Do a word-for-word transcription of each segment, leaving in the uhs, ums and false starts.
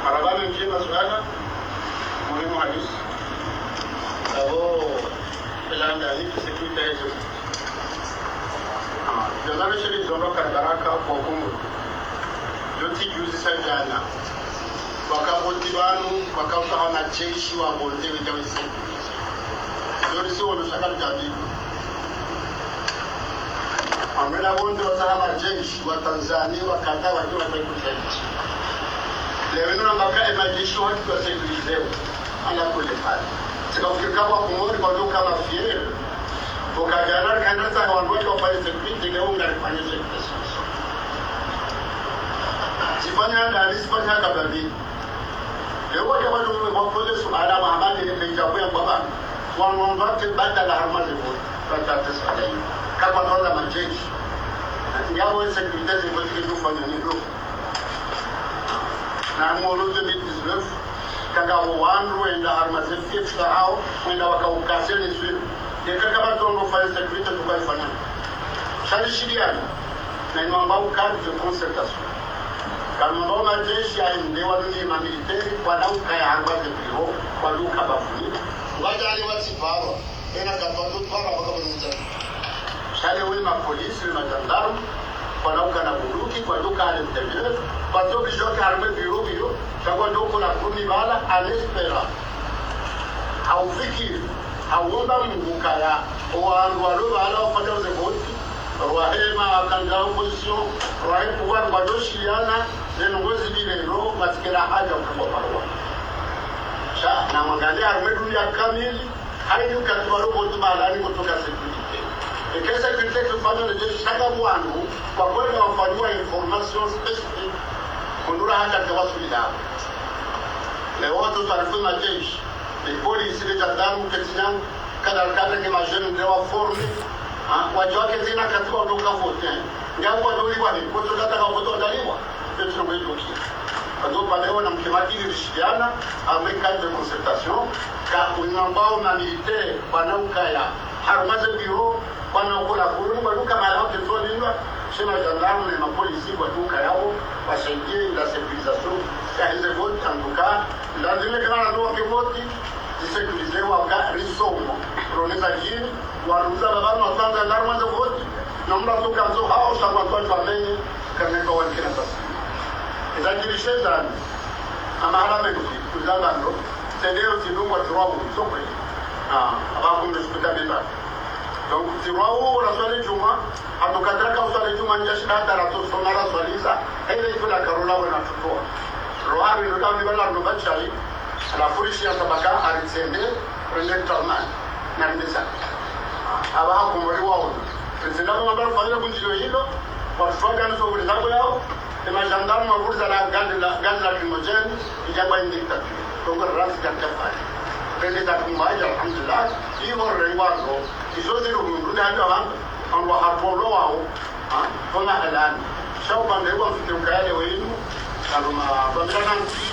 Marahaba mendji masuala muhimu kabisa. Abo, elanda ni sécurité yezo. Ah, djana mesheli zondo karibaraka kwa Komori. Yo tsi juzi sa djana. Wakavoti pvanu, wakauza ha majeshi wa bonde wenda wese. Yo risi wono shaka djabi. Amwela bonde wauza ha majeshi wa Tanzania, wa Qatar, wa Qatar, wa Qatar. Leo inu nambaka emajeshi wa Qatar sécurisé. Ala kulli hal. Tsika ufikiri ka wa Komori kwadjo kama fier. Uka djana rikana sa wandru wafanye sécurité, leo ngarifanye sécurité. Tsifanya ndani, tsifanya kababi. Leo wadja wandru wakoze suala Muhammad ne peja kuya mbaba. Wanu wandru te badala harumwa ze voti. Watate suala hilo. Ka kwatwala majeshi. Ngapvo sécurité ze voti ke tufanya ni lo. Na mwono deux mille dix-neuf, kanga wo wandru wenda harumwa ze fief zahao, wenda wakaukase le swilo. Yeka kapvatsi ndo fanya sécurité tukaifanya. Sha rishiliana, na inwamba u cadre de concertation. Kanwamba o majeshi ya ende wa dunia ma militaire, kwana ukaya harumwa ze bureau, kwana uka bavuni. Wadjali watsiparwa. Ena kapvatsi twara waka boni mdzani. Sha leo we mapolisi, we majandarmu, kwana ukana bunduki, kwana uka à l'intérieur, kwadjo bijoke harumwa bureau bureau, sha kwadjo kola kumi bala, en espérant. Ha ufikiri, ha uomba Mungu kaya, o wandru walo bala wafanya ze voti, rwahe ma kandida opposition, rwahe pouvoir, kwadjo shiliana, ze ndrongo zipvire no, matsikela hadja ukabwa parwa. Sha, na mwangalie harumwa dunia kamili, haini ukati walo voti mahalani kutoka sécurité. Eke sécurité kifanya ne jeshi shaka wandru, wakwenda wafanywa information spécifique. Kundura hata kwa sulida. Leo tu taarifu majeshi, le polisi, le gendarme, ketsi nyangu, kadhalika ke majeunes nde wa formé. Ha, wadjo ke zina kati wa ndoka vote. Nyangu wa ndoli wa ni, koto kata ka vote ndaliwa. Petro Mwedoki. Kwanza pale wana mkemati ni rishidiana, amwe cadre de concertation, ka unambao na militaire, kwana ukaya, harumwa ze bureau, kwana ukola kuru, kwana uka mala, petro lindwa, she majandarmu ne mapolisi, kwadjo uka yawo, wasaidie la sécurisation, ya hize voti, en tout cas, la zile kana ndo wake voti, zisécurisé waka risomo, roneza jini, waruza baba, no tanga, ndarumwa ze voti, no mba tuka zo hao, shangwa kwa twamenye, kaneka wankina sasa. Eza jirishe zani, amahala mengi, kuzanga ndo, tendeo zidungwa trois ou, zo kweli. Ah, aba kumbe sikuta biba. Donc, trois ou, la swali djuma, ato katraka uswali djuma, nja shida hata rato soma la swali za, hele ito la karola wena tutoa. Rohari ndo dawo ni bala ndo bachai, la polisi ya tabaka, aritsende, prende trauma, na ndesa. Aba ha Komori wa ono. Prende na mabara fanya kunjilo hilo, wa tufanya nso ule zabo yao, e majandarmu wa kuliza na gaz la, gaz lacrymogène, ijaba indi tatu. Kongo rasi ya tafari. Prende tatu mbaja, alhamdulillah, iyo rengwazo, izo zilo mundu ni hata wangu, wangu wa hapolo wao, ha, kona halani. Sha upande wa mfike ukayale wenu, na luma, bambira nanti,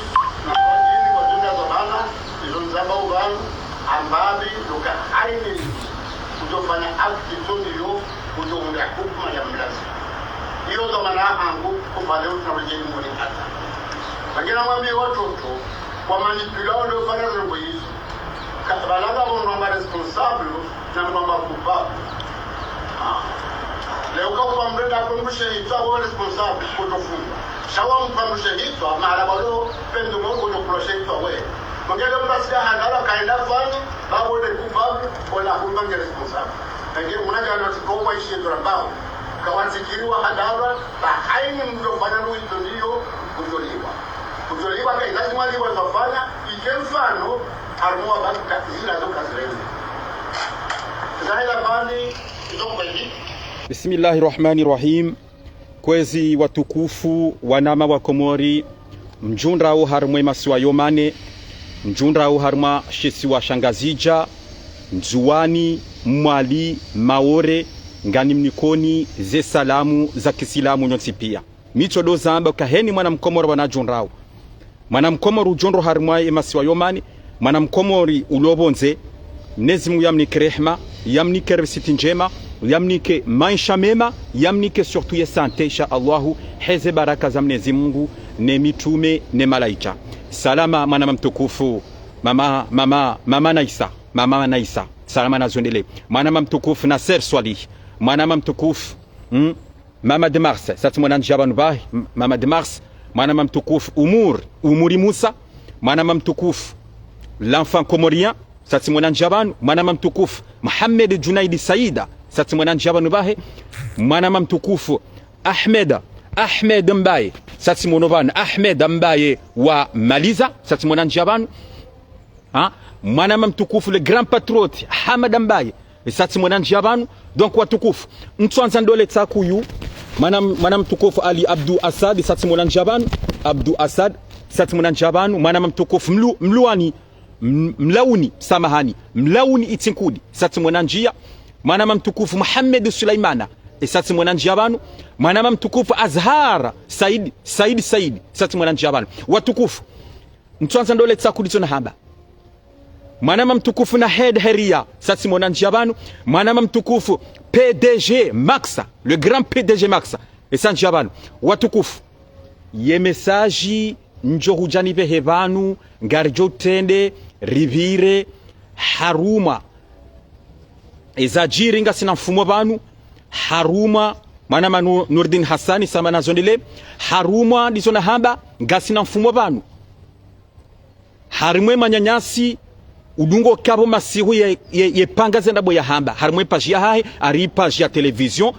na kwa jini, kwa jini ya zabana, izo nzamba ubanu, ambabi, luka haini, kujofanya akti toni yo, kujohunda hukuma ya mlazi. Iyo zamana angu, kupale utina ujeni mwoni hata. Wangina mwambi watoto, kwa manipula wando fanya zombo izo. Ka, balaga bono ma responsable, na mama coupable. Ah. Leo ka kwa mrenda kumbushe hitwa wa responsable kutofungwa. Sha wa mkumbushe hitwa, mahala balo pendo mo kutokuloshe hitwa we. Mangele mbasi ya hadara kaenda fani, babo le coupable, wala humba nge responsable. Nge mwana jana tiko wa ishi dora bao. Kawatikiri wa hadara, ba haini mdo fanya luito ndiyo, kujoliwa. Kujoliwa ka ilazimu aliwa zafanya, ike mfano, harumwa baka zila zoka zirende. Zahela bani, izo kweli. Bismillahi Rahmani Rahim. Kwezi watukufu, wanama wa Komori, mdjundrao harumwa masiwa yo mane, mdjundrao harumwa shisiwa sha Ngazidja, Ndzuwani, Mwali, Maore, ngani mnikoni ze salamu za kisilamu nyontsi pia. Mi tsodo zamba ka heni mwana mkomori wanadjundrao. Mwana mkomori udjondro harumwa ye masiwa yo mane, mwana mkomori ulo pvondze, Mnyezi Mungu yamnike rehema, yamnike risiti ndjema, yamnike maesha mema, yamnike surtout ye santé, insha Allahu, heze baraka za Mnyezi Mungu, ne mitrume, ne malaika. Salama, mwanama mtukufu, mama, mama, mama Naisa, mama Naisa. Salama na zondele. Mwanama mtukufu Nasser Swalih, mwanama mtukufu, hmm? Mama de Mars, satsi mwana ndjia pvanu pvahe, m-, Mama de Mars, mwanama mtukufu Umur, Umuri Musa, mwanama mtukufu l'enfant comorien, satsi mwana ndjia pvanu, mwanama mtukufu Mohamed Junaidi Saida, satsi mwana ndjia pvanu pvahe, mwanama mtukufu Ahmed, Ahmed Mbaye, satsi mwono pvanu, Ahmed Mbaye wa Maliza, satsi mwana ndjia pvanu, ha? Mwanama mtukufu le grand patriote, Hamada Mbaye, satsi mwana ndjia pvanu. Donc watukufu, ntswandza ndole tsakuyu, mwana, mwana mtukufu Ali Abdou Assad, satsi mwana ndjia pvanu, Abdou Assad, satsi mwana ndjia pvanu, mwanama mtukufu Mlu-, Mluani, M-, Mlauni, samahani, Mlauni Itsinkudi, satsi mwana ndjia, mwanama mtukufu Mohamed Sulaimana, e satsi mwana ndjia pvanu, mwanama mtukufu Azhar Said, Said, Said, satsi mwana ndjia pvanu. Watukufu, ntswandza ndole tsakuyu ndizo nahamba. Mwanama mtukufu Nahed Heria, satsi mwana ndjia pvanu. Mwanama mtukufu P D G Max, le grand P D G Max, esa ndjia pvanu. Watukufu, ye message ndjo hudja nipvehe pvanu, ngaridjo trende, ripvire, harumwa eza djiri ngasina mfumo pvanu, harumwa, mwanama Nu-, Nurdin Hassani, salama na zondele, harumwa ndizo nahamba, ngasina mfumo pvanu. Harimwa ye mananyasi, udungo kapvo masihu ye, ye, ye panga ze ndrabo yahamba. Harimwa ye page yahahe, hari page ya télévision,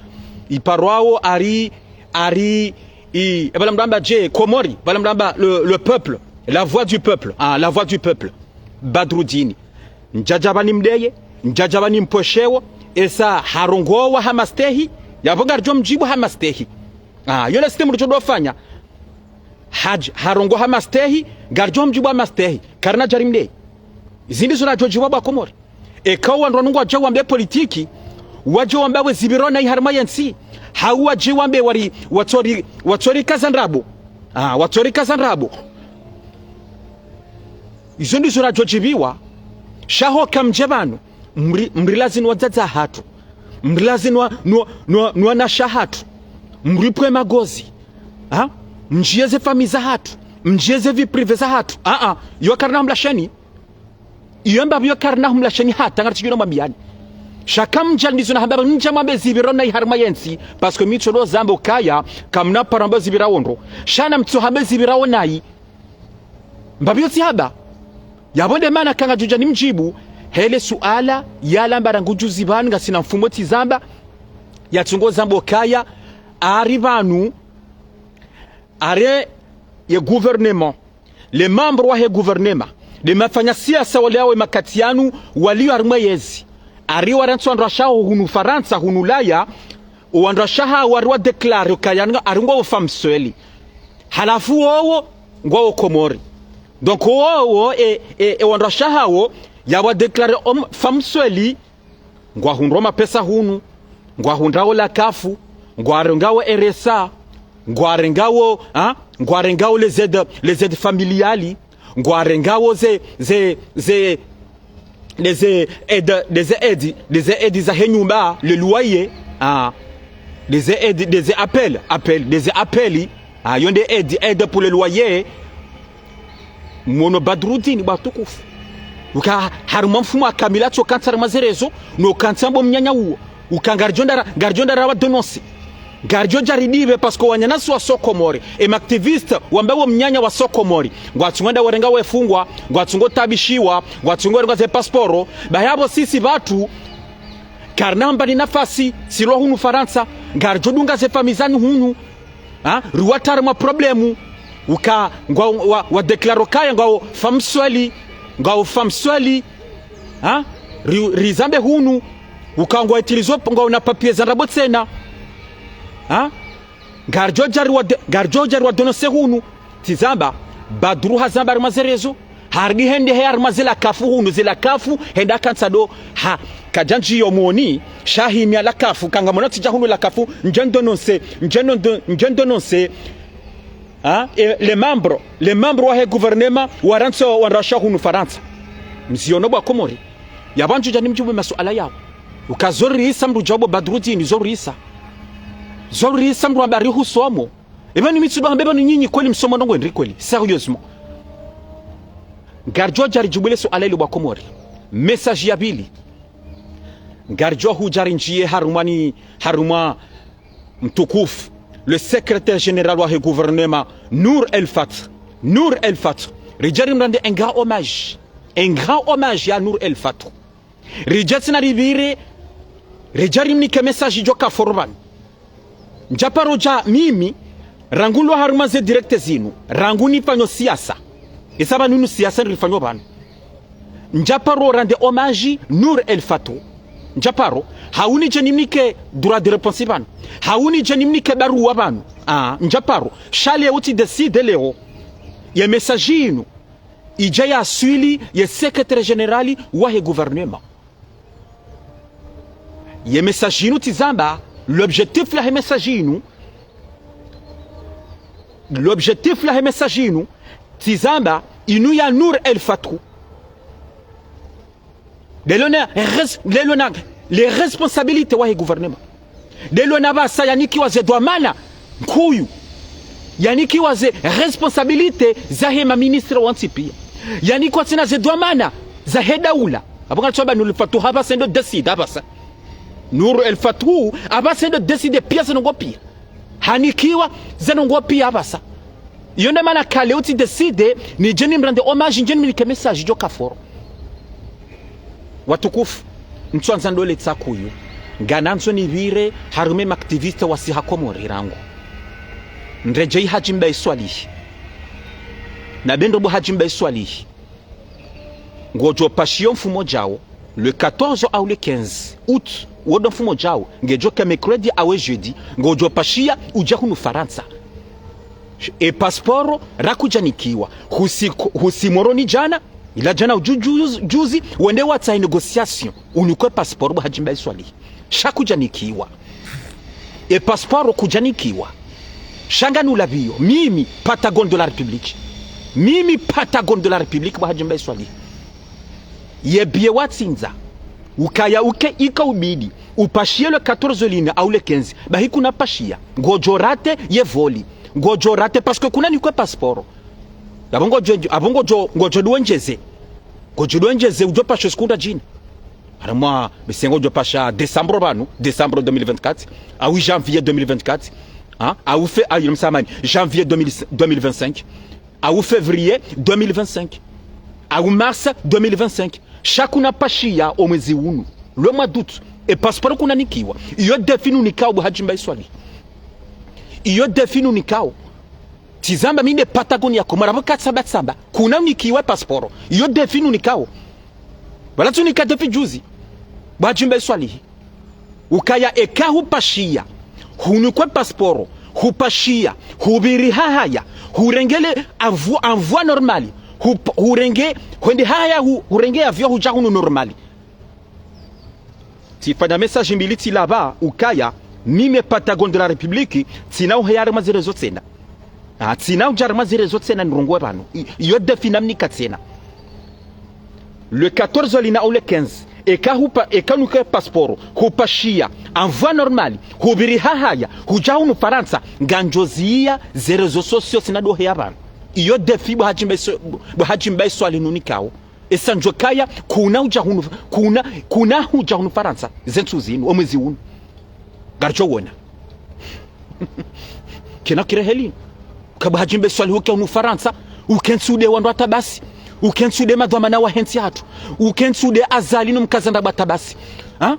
iparwawo, hari, hari, i, e pvala mndru amba dje, Komori, pvala mndru amba le, le peuple, la voix du peuple, ah, la voix du peuple. Badrudini. Ndjadja pvanu nimdeye, ndjadja pvanu nimpvoshewo, esa harongowa ha mastehi, yapvo ngaridjo mdjibu ha mastehi. Ah, yo le système ridjo dofanya. Hadj-, harongowa ha mastehi, ngaridjo mdjibu ha mastehi. Karina djari mdeye. Zindri zura djo djibu wa Komori. Eka wandru wanu ngwadjo wambe politiki, wadjo wamba we zipvira nayi harimwa yentsi, hau wadjo wambe wari, watsori, watsori kaza ndrabo. Ah, watsori kaza ndrabo. Izo ndizo radjo djibiwa, sha ho kamdje pvanu, mri, mri lazi nwa dzadze hatru, mri lazi nwa, nwa, nwa, nwa wanashe hatru, mri pve magozi, ha? Mdjiye ze famiyi za hatru, mdjiye ze vie privée za hatru. Ah, ah, yo karina humlasheni. Iyo mbapvi yo karina humlasheni hata ngaritsidjuna mwambiyani. Sha kamdja ndizo nahamba mdja mwambe zipvira nayi harimwa yentsi, parce que mi tsodo zamba ukaya, kamna paro amba zipvira wo ndro. Sha na mtso hamba zipvira wo nayi. Mbapvi yo tsi hamba. Yapvo nde mana ka ngadjo dja nimdjibu, hele suala, yalamba rangu djuzi pvanu ngasina mfumo tsi zamba, yatsungo zamba ukaya, hari pvanu, hari ye gouvernement, le membre wahe gouvernement, le mafanya siasa wale yawe makati yanu, waliyo harimwa yezi. Hari warantsi wandru washe hawo hunu Farantsa, hunu Ulaya, o wandru washe hawo hari wa déclaré ukaya nga hari ngwawo femme seule. Halafu wowo, ngwawo Komori. Donc wowo, e, e, e wandru washe hawo, yawa déclaré om-, femme seule, ngwahundro mapesa hunu, ngwahundrawo la CAF, ngwarengawo R S A, ngwarengawo, ha? Ngwarengawo les aides, les aides familiales, ngwarengawo ze, ze, ze, les aides, les aides, les aides za he nyumba, le loyer, ha? Les aides, les APL, APL, les APL, ha? Yo nde aide, aide pour le loyer, mwono Badrudini watukufu. Uka harimwa mfumo wa kamila tso kantsi harimwa ze réseaux, no kantsi amba o mnyanya uwo. Uka ngaridjo ndara, ngaridjo ndara wa dénoncer. Ngaridjo dja ridipve parce que wananyasi wa so Komori. E ma activistes wamba wo mnyanya wa so Komori. Ngwatsungo enda warenga wefungwa, ngwatsungo tabishiwa, ngwatsungo renga ze pasiporo. Ba yapvo sisi pvatsu, karina mbali nafasi, silo hunu Farantsa, ngaridjo dunga ze famiyi zani hunu. Ha? Riwatria harimwa problème. Uka ngwa, wa, wa déclaré ukaya ngwawo femme seule, ngwawo femme seule. Ha? Ri, rizambe hunu. Uka ngwa utilisé, ngwawo na papier za ndrabo tsena. Ha? Ngaridjo dja riwa dé-, ngaridjo dja riwa dénoncer hunu. Tsi zamba, Badru hazamba harimwa ze réseaux. Hari hende he harimwa ze la CAF hunu, ze la CAF, hende akantsi do, ha, kadja ndjiyo moni, sha himi ya la CAF, ka ngamona tsidja hunu la CAF, ndje ndénoncer, ndje ndo-, ndje dénoncer, ha, e, les membres, les membres wahe gouvernement, warantsi wandru washe hunu Farantsa. Mziyono wa Komori. Yapvo ntsudja nimdjibu masuala yawo. Uka zo risa mdru djabo Badrudini, zo risa. Zo risa mdru habari husomo. Eba ni mitsudo hamba eba ni nyinyi kweli msomo ndrongoo ndri kweli, sérieusement. Ngaridjo dja ridjibu le suala lilo bo Wakomori. Message ya pvili. Ngaridjo hudja rindjiye harumwa ni, harumwa mtukufu, le secrétaire général wahe gouvernement, Nour El Fath. Nour El Fath. Ridja rimrande un grand hommage. Un grand hommage ya Nour El Fath. Ridja tsina ripvire, ridja rimnike message djo kaforo pvanu. Ndjaparo dja mimi, rangu nilo harumwa ze direct zinu, rangu nifanyo siasa. Isa pvanu inu siasa nirifanyo pvanu. Ndjaparo rande hommage Nour El Fath. Ndjaparo, hau nidje nimnike droit de réponse pvanu. Hau nidje nimnike barua pvanu. Ah, ndjaparo, sha leo tsi décidé leo. Ye message inu. Idja ya swili ye secrétaire général wahe gouvernement. Ye message inu tsi zamba, l'objectif lahe message inu, l'objectif lahe message inu, tsi zamba, inu ya Nour El Fath. Lelo na res-, lelo na les responsabilités wahe gouvernement. Lelo na pvasa yanikiwa ze dhwamana nkuu. Yanikiwa ze responsabilités zahe ma ministres wontsi pia. Yanikiwa tsina ze dhwamana zahe daula. Apvo ngatsoba Nour El Fath hapvasa ndo décidé hapvasa. Nour El Fath hapvasa ndo décidé pia ze ndrongoo pia. Hanikiwa ze ndrongoo pia hapvasa. Iyo nde mana ka leo tsi décidé, nidje nimrande hommage, nidje nimnike message djo kaforo. Watukufu, ntswandza ndole tsakuyu. Nganandzo nipvire harumwa ma activistes wasi ha Komori rangu. Ndredjeyi Hadji Mbae Swalihi. Na bendo bo Hadji Mbae Swalihi. Ngodjo pashiya mfumo djao, le quatorze au le quinze août, wodo mfumo djao, ngedjo ka mercredi au jeudi, ngodjo pashiya udja hunu Farantsa. E passeport rakudjanikiwa, husi, husi Moroni djana, ila djana udju-, juzi, juzi, wende watsahe négociation, unikwe passeport bo Hadji Mbae Swalihi. Sha kudjanikiwa. E passeport kudjanikiwa. Sha nganulapviyo. Mimi, Patagone de la République. Mimi, Patagone de la République, bo Hadji Mbae Swalihi. Ye billet watsindza. Ukaya uke ika ubidi. Upashiye le quatorze lina au le quinze. Bahi kuna pashiya. Ngodjo rate ye vol. Ngodjo rate parce que kuna nikwe passeport. Apvo ngodjo, apvo ngodjo, ngodjo duwe ndjeze. Ngodjo duwe ndjeze, udjo pasha siku ndadjina. Harumwa, bese ngodjo pasha décembre pvanu, décembre deux mille vingt-quatre, au janvier deux mille vingt-quatre, hein, au fe-, au, msamahani, janvier deux mille, deux mille vingt-cinq, au février deux mille vingt-cinq, au mars deux mille vingt-cinq. Sha kuna pashiya o mwezi unu, le mois d'août, e passeport kuna nikiwa. Iyo défi nunikao bo Hadji Mbae Swalihi. Iyo défi nunikao. Tsi zamba mi nde Patagone ya Komori, apvo katsamba tsamba. Kuna unikiwa e passeport. Iyo défi nunikao. Wala tsunika défi juzi. Bo Hadji Mbae Swalihi. Ukaya eka hupashiya. Hunikwe passeport. Hupashiya. Hupviri hahaya. Hurenge le avion, avion normal. Hup-, hurenge, hwende hahaya hu-, hurenge avion hudja hunu normal. Tsifanya message mbili tsilapva ukaya, mimi Patagone de la République, tsina uheya harumwa ze réseaux tsena. Ah, tsina udja harumwa ze réseaux tsena nirongowe pvanu. I-, iyo défi namnika tsena. Le quatorze lina au le quinze. Eka hupa-, eka nuke passeport, hupashiya, avion normal, hupviri hahaya, hudja hunu Farantsa, ngamdjo ziya ze réseaux sociaux tsina ndo heya pvanu. Iyo défi bo Hadji Mbae Swa-, bo Hadji Mbae Swalihi nunikao. Esa ndjo kaya, kuna udja hunu, kuna, kuna hudja hunu Farantsa, ze ntsu zinu, o mwezi unu. Ngaridjo wona. Kena kireheli. Ka bo Hadji Mbae Swalihi uke hunu Farantsa, uke ntsu nde wandru hata basi, uke ntsu nde madhwamana wahe ntsi hatru, uke ntsu nde Azali no mkaza ndrabo hata basi. Ha?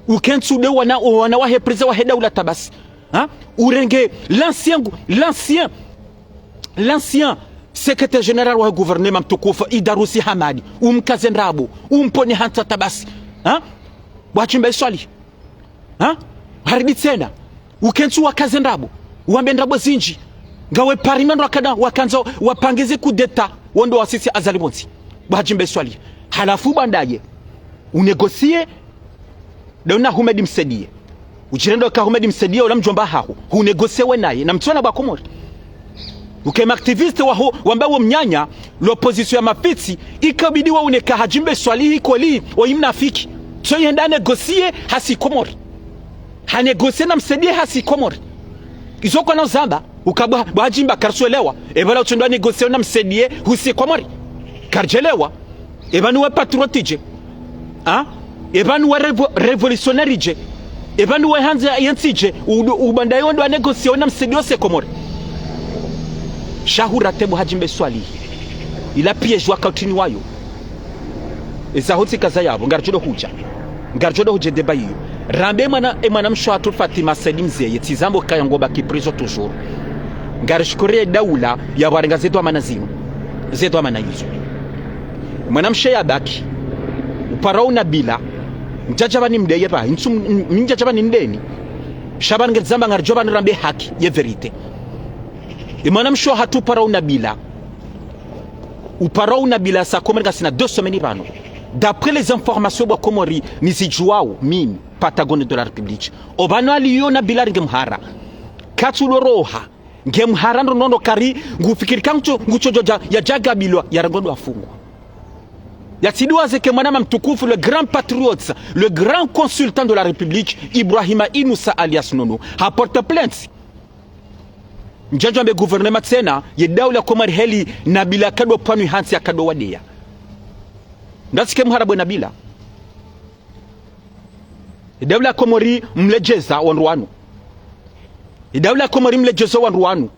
Uke ntsu nde wana, wana wahe président wahe daula hata basi. Ha? Urenge l'ancien, l'ancien, l'ancien secrétaire général wa gouvernement mtukufu Idarousse Hamadi, umkaze ndrabo, umpvone hantsi hata basi. Ha? Bo Hadji Mbae Swalihi. Ha? Haridi tsena. Uke ntsu wakaze ndrabo. Wambe ndrabo zindji. Ngawe parmi wandru wakada, wakandza, wapange ze coup d'État, wo ndo wasisi Azali pvontsi. Bo Hadji Mbae Swalihi. Halafu bo ndaye. Unégocier, ndo na Houmed Msaidié. Udjirendo ka Houmed Msaidié, ola mdjomba haho. Hunégocier we naye. Na mtsona bo Wakomori. Uka ema activiste waho, wamba wo mnyanya, l'opposition ya mafitsi, ikabidi waone ka Hadji Mbae Swalihi kweli, oyi mnafiki. Tso yenda négocier hasi Komori. Ha négocier na Msaidie hasi Komori. Izo kwana uzamba, uka bwa, bwa Hadji Mbae karitsuelewa, eba la utsondwa négocier na Msaidie husi Komori. Karidjelewa. Eba nuwe patriote dje. Ha? Eba nuwe revo-, révolutionnaire dje. Eba nuwe handza yentsi dje. Udo-, ubanda yo ndo anégocier na Msaidie husi Komori. Sha hura tembo Hadji Mbae Swalihi. Ila piège wakati ni wayo. Eza hotsi kaza yapvo, ngaridjo ndo hudja. Ngaridjo ndo hudja débat iyo. Rambe mwana, e mwanamshe hatru Fatima Said Mzeye, tsi zambo kaya ngo baki prison toujours. Ngarishukuru ye daula ya warenga ze dhwamana zinu. Ze dhwamana izo. Mwanamshe ya baki. Upara u Nabila. Ndjadja pvani mdeye pva. Ntsu m-, m-, ndjadja pvani mdeni. Sha pvani ngedzamba ngaridjo pvani rambe haki, ye vérité. E mwanamshe hatru upara u Nabila. Upara u Nabila sa Komori ngasina deux semaines pvanu. D'après les informations bwa Komori nizidjuwao, mimi, Patagone de la République. Opvanu aliyo Nabila ringe mhara. Katsu loroha. Nge mhara ndo nono kari, ngufikiri ka ngutso, ngutso djo dja, ya dja gabilwa, ya rengo ndo afungwa. Ya tsi ndo wazeke mwana mama mtukufu, le grand patriote, le grand consultant de la République, Ibrahima Inoussa alias Nono. Ha porte plainte. Ndjandjo ambe gouvernement tsena, ye daula Komori heli, Nabila kado pvanu hantsi ya kado wadeya. Ngasike mhara bwe Nabila. Ye daula Komori mledjeza wandru wanu. Ye daula Komori mledjeza wandru wanu.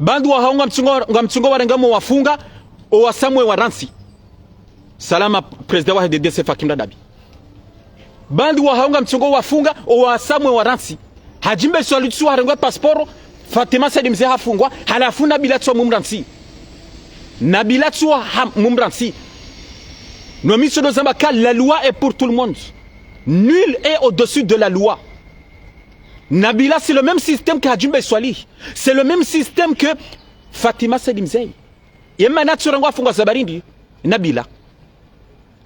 Bandu wahaunga mtsungo, nga mtsungo warenga mo wafunga, owasamwe warantsi. Salama, président wa H D D C Fakim Dadabi. Bandu wahaunga mtsungo wafunga, owasamwe warantsi. Hadji Mbae Swalihi tsu harengwa passeport, Fatima Said Mzeye hafungwa, halafu Nabila tsu mumrantsi. Nabila tsu ha mumrantsi. No mi tso ndo zamba ka la loi est pour tout le monde. Nul est au-dessus de la loi. Nabila, c'est le même système que Hadji Mbae Swalihi. C'est le même système que Fatima Said Mzeye. Ye mana tsu rangu afungwa sababu ndi Nabila.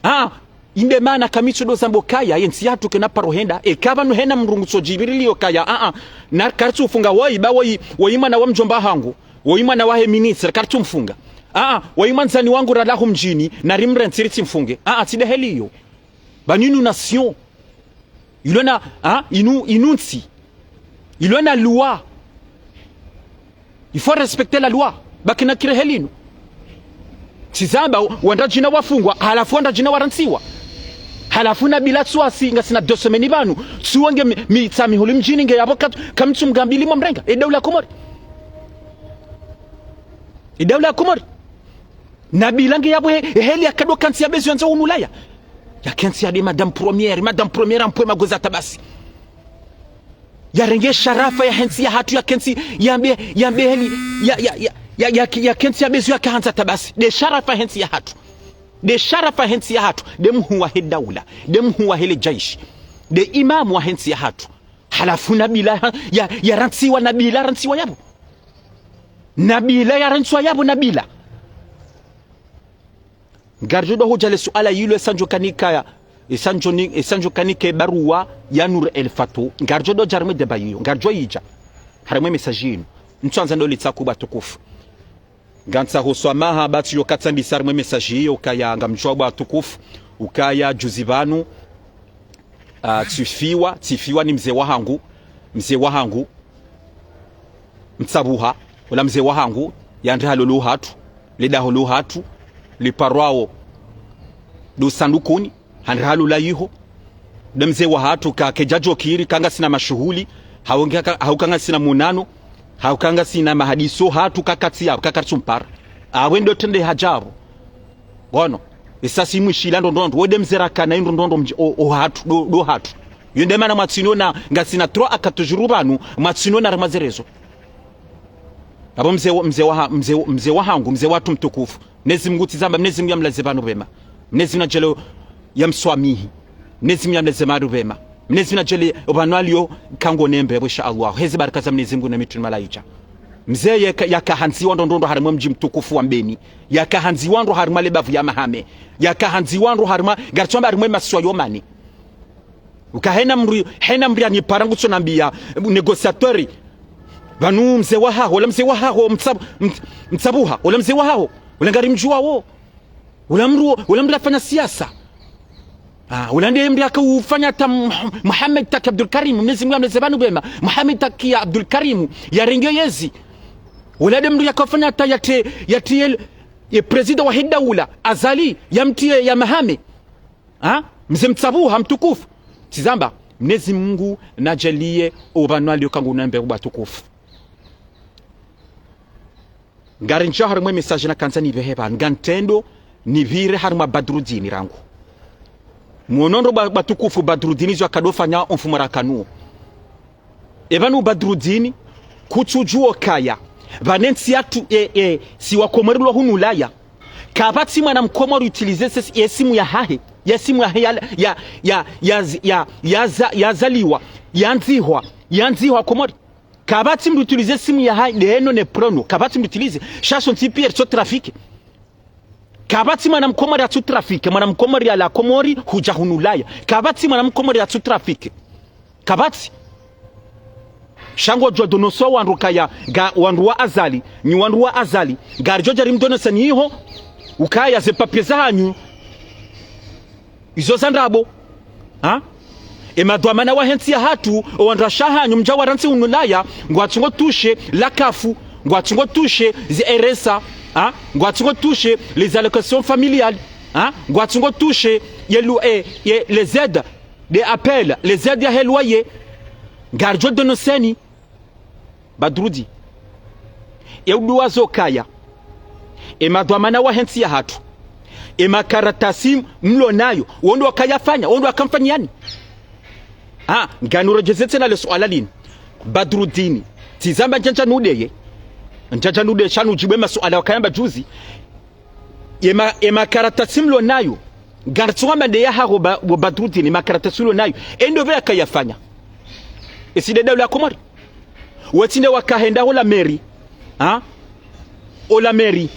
Ah, inde mana ka mi tso ndo zamba kaya, yentsi yahatru kena paro henda, eka pvanu hena mdru ngutso djibirili yo kaya, ah, ah, na karitsu funga woyi, ba woyi, woyi mwana wa mdjomba hangu, woyi mwana wahe ministre, karitsu mfunga. Ah, ah, woyi mwandzani wangu ralaho mdjini, na rimrantsi ritsi mfunge. Ah, ah, tsi nde heli iyo. Ba ni une nation. Ilo na, ha, inu, inu ntsi. Ilo na loi. Il faut respecter la loi. Ba kina kire heli inu. Tsi zamba, wandru wadjina wafungwa, halafu wandru wadjina warantsiwa. Halafu Nabila tsu wasi, ngasina deux semaines pvanu. Tsu wonge mi, mi, tsa mihuli mdjini nge yapvo ka, ka mtsu mgambili mwa mrenga. Ye daula Komori. Ye daula Komori. Nabila nge yapvo he, heli ya kado kantsi ya bezo yandza unu Ulaya. Ya kentsi ya nde Madame Première, Madame Première ampwe magweza tabasi. Yarenge sharafa yahe ntsi yahatru ya kentsi, yambe, yambe heli, ya, ya, ya, ya, ya, ya kentsi ya bezo ya kahandza tabasi. Nde sharafa yahe ntsi yahatru. Nde sharafa yahe ntsi yahatru. Nde mhuu wahe daula. Nde mhuu wahe le jaishi. Nde imamu wahe ntsi yahatru. Halafu Nabila, ya, yarantsiwa Nabila, rantsiwa yapvo. Nabila yarantsiwa yapvo Nabila. Ngaridjo ndo hudja le suala yilo esa ndjo kanika ya, esa ndjo ni, esa ndjo kanika ye baruwa ya Nour El Fath. Ngaridjo ndo dja harimwa ye débat yiyo. Ngaridjo yidja. Harimwa ye message yinu. Ntsu andza ndo litsaku bwa watukufu. Ngantsaho swamaha, ba tsi yo katsandisa harimwa ye message yiyo, ukaya ngamdjuwa bwa watukufu. Ukaya juzi pvanu. Ah, tsifiwa, tsifiwa ni mze wahangu, mze wahangu, Mtsabuha, ola mze wahangu, yandre halo lo hatru, le daho lo hatru, liparwao, ndo sandukuni, handre halo la yiho, nde mze wahatru ka, kedja djokiri, ka ngasina mashuhuli, hau nge ka, hau ka ngasina monano, hau ka ngasina mahadiso, hatru ka katsi yapvo, ka karitsu mpara. Awe ndo trende hadja pvo. Ngono, esa si mwishila ndo ndo ndo, wo nde mze rakana ndo ndo ndo mdji, o, o hatru, ndo, ndo hatru. Yo nde mana mwatsiniona, ngasina trois à quatre jours pvanu, mwatsiniona harimwa ze réseaux. Apvo mze wa, mze wa, mze, mze wahangu, mze wahatru mtukufu. Mnyezi Mungu tsi zamba, Mnyezi Mungu yamlaze pvanu pvema. Mnyezi Mungu nadjele yamswamihi. Mnyezi Mungu yamlaze pvanu pvema. Mnyezi Mungu nadjele opvanu aliyo kango nembe, insha Allah. Hezi baraka za Mnyezi Mungu na mitru ni malaika. Mze yeka, yakahandziwa ndo ndo ndo harimwa mdji mtukufu wa Mbeni. Yakahandziwa ndo harimwa le bavu ya Mahame. Yakahandziwa ndo harimwa, ngaritsu amba harimwa ye masiwa yo mane. Uka hena mdru, hena mdru yanipara ngutso nambia, négociateur. Pvanu mze wahaho, ola mze wahaho, Mtsa-, Mt-, Mtsapvuha, ola mze wahaho, ola ngarimdjuwawo. Ola mdru, ola mdru yafanya siasa. Ah, ola nde mdru yaka ufanya hata Mh-, Mohamed Taki Abdoulkarim, Mnyezi Mungu yamlaze pvanu pvema. Mohamed Taki Abdoulkarim, yarenge yezi. Ola nde mdru yaka ufanya hata yatre, yatre ye, ye président wahe daula, Azali, yamtriye ya Mahame. Ha? Mze Mtsapvuha mtukufu. Tsi zamba, Mnyezi Mungu nadjaliye opvanu alio kangu nambe watukufu. Ngarindjia harimwa e message nakandza nipvehe pvanu, ngamtrendo nipvire harimwa Badrudini rangu. Mwono ndo ba-, batukufu Badrudini zo yakado fanya omfumo rakanuo. E pvanu Badrudini, kutsudjuwa ukaya pvanu entsi yatru, e, e, si wakomori rilo hunu Ulaya. Kapvatsi mwana mkomori utilize se-, ye simu yahahe, ye simu yahahe ya, ya, ya, ya, ya, ya, za-, yazaliwa, yandzihwa, yandzihwa Komori. Kapvatsi mdru utilize simu yahahe, de eno ne prono. Kapvatsi mdru utilize, sha sontsi pia ritso trafiqué. Kapvatsi mwana mkomori atsu trafiqué, mwana mkomori yalawa Komori, hudja hunu Ulaya. Kapvatsi mwana mkomori atsu trafiqué. Kapvatsi. Sha ngodjo dénoncer wandru kaya, nga wandru wa Azali, nyi wandru wa Azali, ngaridjo dja rimdénoncer nyi iho, ukaya ze papiers zahanyu. Izo za ndrabo. Ha? E madhwamana wahe ntsi yahatru, o wandru washe wahanyu, mdja warantsi hunu Ulaya, ngwatsungo touché la CAF, ngwatsungo touché ze R S A, ha? Ngwatsungo touché les allocations familiales, ha? Ngwatsungo touché ye lu-, e, ye les aides de appel, les aides yahe loyer. Ngaridjo dénoncer nyi. Badrudi. E uduwaza ukaya. E madhwamana wahe ntsi yahatru. E makaratasi mlo nayo. Wo ndo wakayafanya, wo ndo wakamfanyani. Ah, nganuredjeze tsena le suala linu. Badrudini. Tsi zamba ndjandja nudeye. Ndjandja nudeye sha nudjibu e masuala wakayamba juzi. Ye ma-, ye makaratasi mlo nayo. Ngaritso hamba nde yahaho ba-, bo Badrudini, makaratasi ulo nayo. E ndo pve yakayafanya. Esi nde daula ya Komori. Wetsi nde wakahenda ola mairie. Ha? Ola mairie.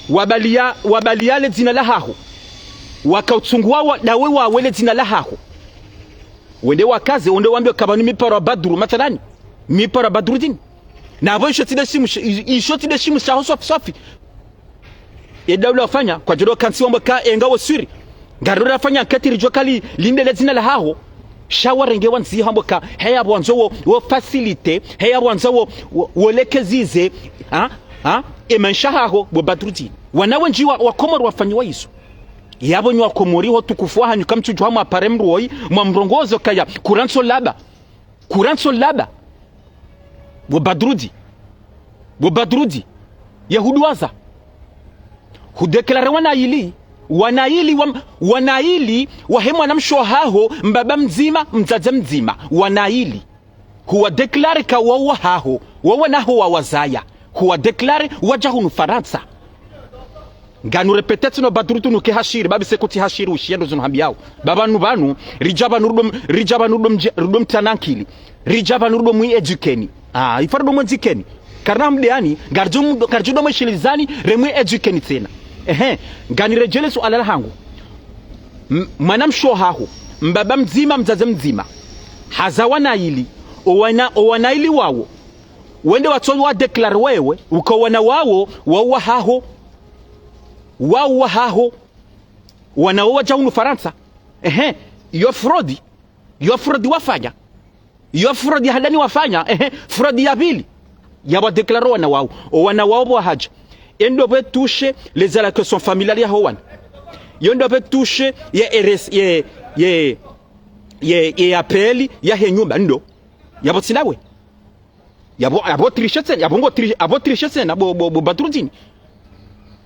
Wabaliya, wabaliya le dzina lahaho. Wakautsunguwa wa, dawe wawe le dzina lahaho. Wende wakaze, wende wambe ukaya pvanu mi paro Badru, mathalani. Mi paro Badrudini. Na pvo isho tsi nde shimu sh-, isho tsi nde shimu shaho swafi swafi. E daula wafanya, kwadjo kantsi wambe ukaya e ngawe sûr. Ngariro rafanya enquête ridjuwe ukaya li, linde le dzina lahaho. Sha warenge wandziha wambe ukaya, heya pvwandzo wo, wo facilité, heya pvwandzo wo, wo, wo lekezize, ha? Ha? E maesha yahaho, bo Badrudini. Wana wendji wa, wa Komori wafanyiwa izo. Yapvo nyi wa Komori ho utukufu wahanyu kamtsudjuwa mwapare mdru woyi, mwamrongoze ukaya, kurantso laba. Kurantso laba. Bo Badrudi. Bo Badrudi. Ye huduwaza. Hudéclaré wana ili. Wana ili wa, wana ili wahe mwanamshe wahaho, mbaba mdzima, mdzadze mdzima. Wana ili. Huwadéclaré ka wo wahaho. Wo wana haho wawazaya. Huwadéclaré wadja hunu Farantsa. Nganu répété tsena Badru tunu ke hashiri, babi sekuti hashiri ushiya ndo zinu hambiyao. Ba pvanu pvanu, ridja pvanu rudo m-, ridja pvanu rudo mdje-, rudo mtrana nkili. Ridja pvanu rudo mwi éduquéni. Ah, ifa rudo mwi éduquéni. Karina mdeyani, ngaridjo mdo-, ngaridjo do mwishilizani, re mwi éduquéni tsena. Ehe, ngani redjele suala lahangu. M-, mwanamshe wahaho, mbaba mdzima, mdzadze mdzima. Haza wana ili, o wana, o wana ili wawo. Wende watso wadéclaré wewe, uka wana wawo, wawo wahaho. Wawo wahaho. Wana wawo wadja hunu Farantsa. Ehe, iyo fraude. Iyo fraude wafanya. Iyo fraude ya handani wafanya. Ehe, fraude ya pvili. Ya wadéclaré wana wawo. O wana wawo pvo wahadja. E ndo pve touché les allocations familiales yaho wana. Iyo ndo pve touché ye R S, ye, ye, ye, ye appel yahe nyumba, ndo. Yapvo tsi nawe. Yapvo, yapvo triché tsena, yapvo ngo triché, yapvo triché tsena, bo, bo, bo Badrudini.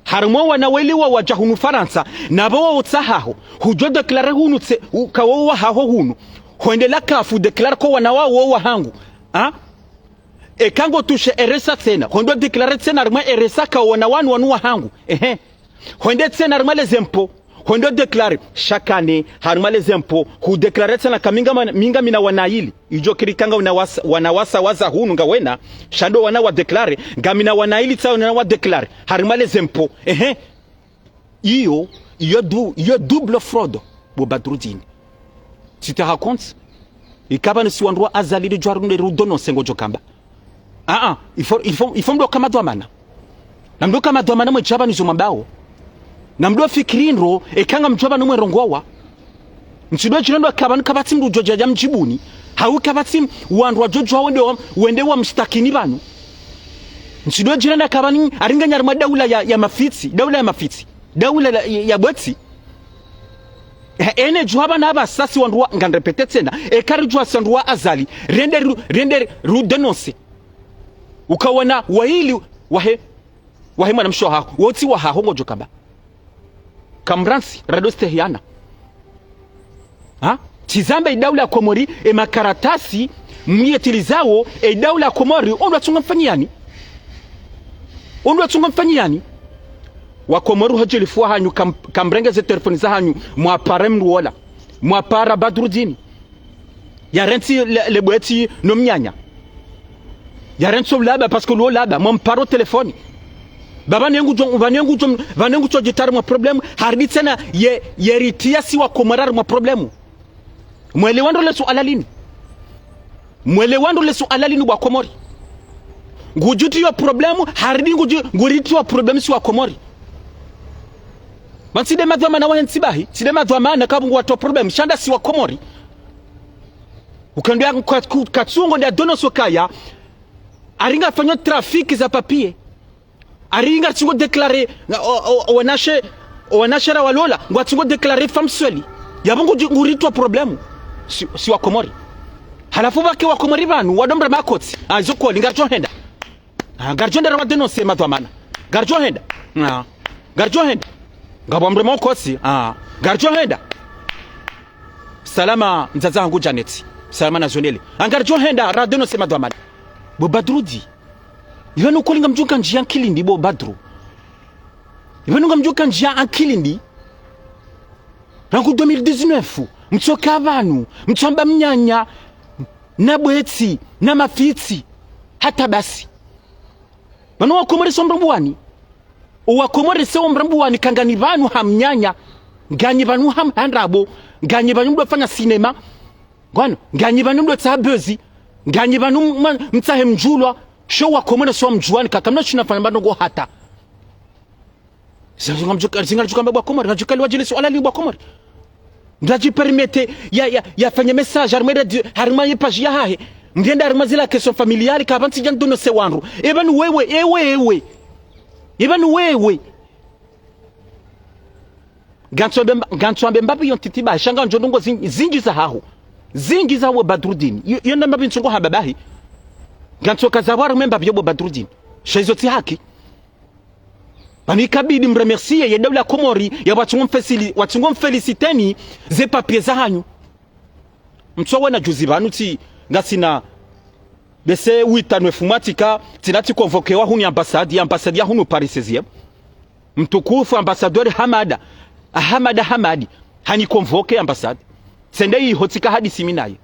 Harimwa wana weli wawo wadja hunu Farantsa, na pvo wawo tsi wahaho, hudjo déclaré hunu tse, uka wo wahaho hunu. Hwende la CAF déclaré ko wana wawo wo wahangu. Ha? Eka ngo touché R S A tsena, hwende déclaré tsena harimwa R S A ka wana wanu wanu wahangu. Ehe. Hwende tsena harimwa les impôts. Hwende déclaré. Chaque année, harimwa les impôts. Hudéclaré tsena ka mi nga ma-, mi ngamina wana ili. Idjo kiri ka nga una wasa, wana wasa waza hunu ngawena. Sha ndo wana wadéclaré. Ngamina wana ili tsa wana wadéclaré. Harimwa les impôts. Ehe. Iyo, iyo du-, iyo double fraude. Bo Badrudini. Tu te rends compte? Ikapvanu si wandru wa Azali ridjo harunde rudénoncé ngodjo kamba. Ah, ah, il faut, il faut, il faut mdru uka madhwamana. Na mdru uka madhwamana mwedja pvanu izo mwambao. Na mdru ufikiri ndro, eka ngamdjuwa pvanu mwerongowa. Mtsidjo djirenda uka pvanu kapvatsi mdru udjo dja mdjibuni. Hau kapvatsi wandru wadjo djuwa wende wa, wende wamshtakini pvanu. Mtsidjo djirenda uka pvanu aringa nyi harimwa daula ya, ya mafitsi, daula ya mafitsi, daula la, ya, ya bwetsi. He, ene djuwa pvanu apvasa si wandru wa, ngamrépété tsena, eka ridjuwa si wandru wa Azali, rende ru, rende ru dénoncer. Ukawana waili wahe, wahe mwanamshe wahaho, wotsi wahaho ngodjo kamba. Kamrantsi, rado stehiana. Ha? Tsizamba idaula ya Komori, emakaratasi, mwiyetilizao, eidaula ya Komori, ondro atsunga mfanyiyani. Ondro atsunga mfanyiyani. Wa Komori hudjilifuwa hanyu, kam, kamrenge ze telefoni zahanyu, mwapare mdru wola. Mwapara Badrudini. Yarentsi le, le bwetsi no mnyanya. Yarentsi ulaba, parce que lo laba, mwamparo telefoni. Ba pvanu ngudjo, pvanu ngudjo, pvanu ngudjo djitria harimwa problème, haridi tsena ye, yeritriya si wa Komori harimwa problème. Mwelewa ndro le suala linu. Mwelewa ndro le suala linu wa Komori. Ngudjitria problème, haridi ngudji, nguritriya problème si wa Komori. Pvanu tsi nde madhwamana wahe ntsi bahi, tsi nde madhwamana kapvungu watriya problème, sha nda si wa Komori. Ukando ya kwa, ku, katsungo nda dénoncer ukaya, aringa fanyo trafic za papier. Aringa tsungo déclarer, o, o, o wanashe, o wanashe ra walola, ngwatsungo déclarer femme seule. Yapvo ngu, nguritriya problème. Si, si wa Komori. Halafu pvwake wa Komori pvanu, wado mra makotsi. Ah, izo kweli, ngaridjo henda. Ah, ngaridjo henda rawa dénoncer madhwamana. Ngaridjo henda. Ah, ngaridjo henda. Ngapvo mra makotsi. Ah, ngaridjo henda. Salama, mdzadze hangu Janeti. Salama na Zonele. Ah, ngaridjo henda, rawa dénoncer madhwamana. Bo Badrudi. Ipvanu kweli ngamdjo kandjiya ankili ndi bo Badru. Ipvanu ngamdjo kandjiya ankili ndi. Rangu deux mille dix-neuf, mtsoka pvanu, mtsamba mnyanya, na bwetsi, na mafitsi, hata basi. Pvanu wa Komori si wa Mrambuwani. O wa Komori si wa Mrambuwani, ka nganyi pvanu ha mnyanya, nganyi pvanu ha, ha ndrabo, nganyi pvanu mdo fanya sinema, ngwano, nganyi pvanu mdo tsaha buzz, nganyi pvanu mwa, mtsahe mdjulwa, sho wa Komori si wa Mdjuwani, kaka mna shina fanya mbandrongo hata. Zinga, zinga, zinga, zinga, mba bo wa Komori, zinga, zinga, liwa djile suala li bo wa Komori. Ndadji permettre ya, ya, yafanye message, harimwa radio, harimwa ye page yahahe. Mdjenda harimwa zila question familiale, kapvatsi djandru no se wandru. Eba ni wewe, ewe, ewe. Eba ni wewe. Ngantso ambe mba, ngantso ambe mbapvi yo ntiti bahi, sha ngandjo ndrongo zin-, zindji zahaho. Zindji zahaho Badrudini. Yo, yo nda mbapvi ntsongo hamba bahi. Ngantso kaza pvwa harimwa mbapvi yo bo Badrudini. Sha izo tsi haki. Pvanu ikabidi mremercier ye daula ya Komori ya watsungo mfesili, watsungo mfeliciteni ze papier zahanyu. Mtsowe na juzi pvanu tsi ngasina bese wita nwe fumwatika, tsina tsi convoquewa hunu ambassade, ambassade ya hunu Paris seizième. Mtukufu ambassadeur Hamada, Hamada Hamadi, hani convoquer ambassade. Tsende iho tsika hadisi mi naye.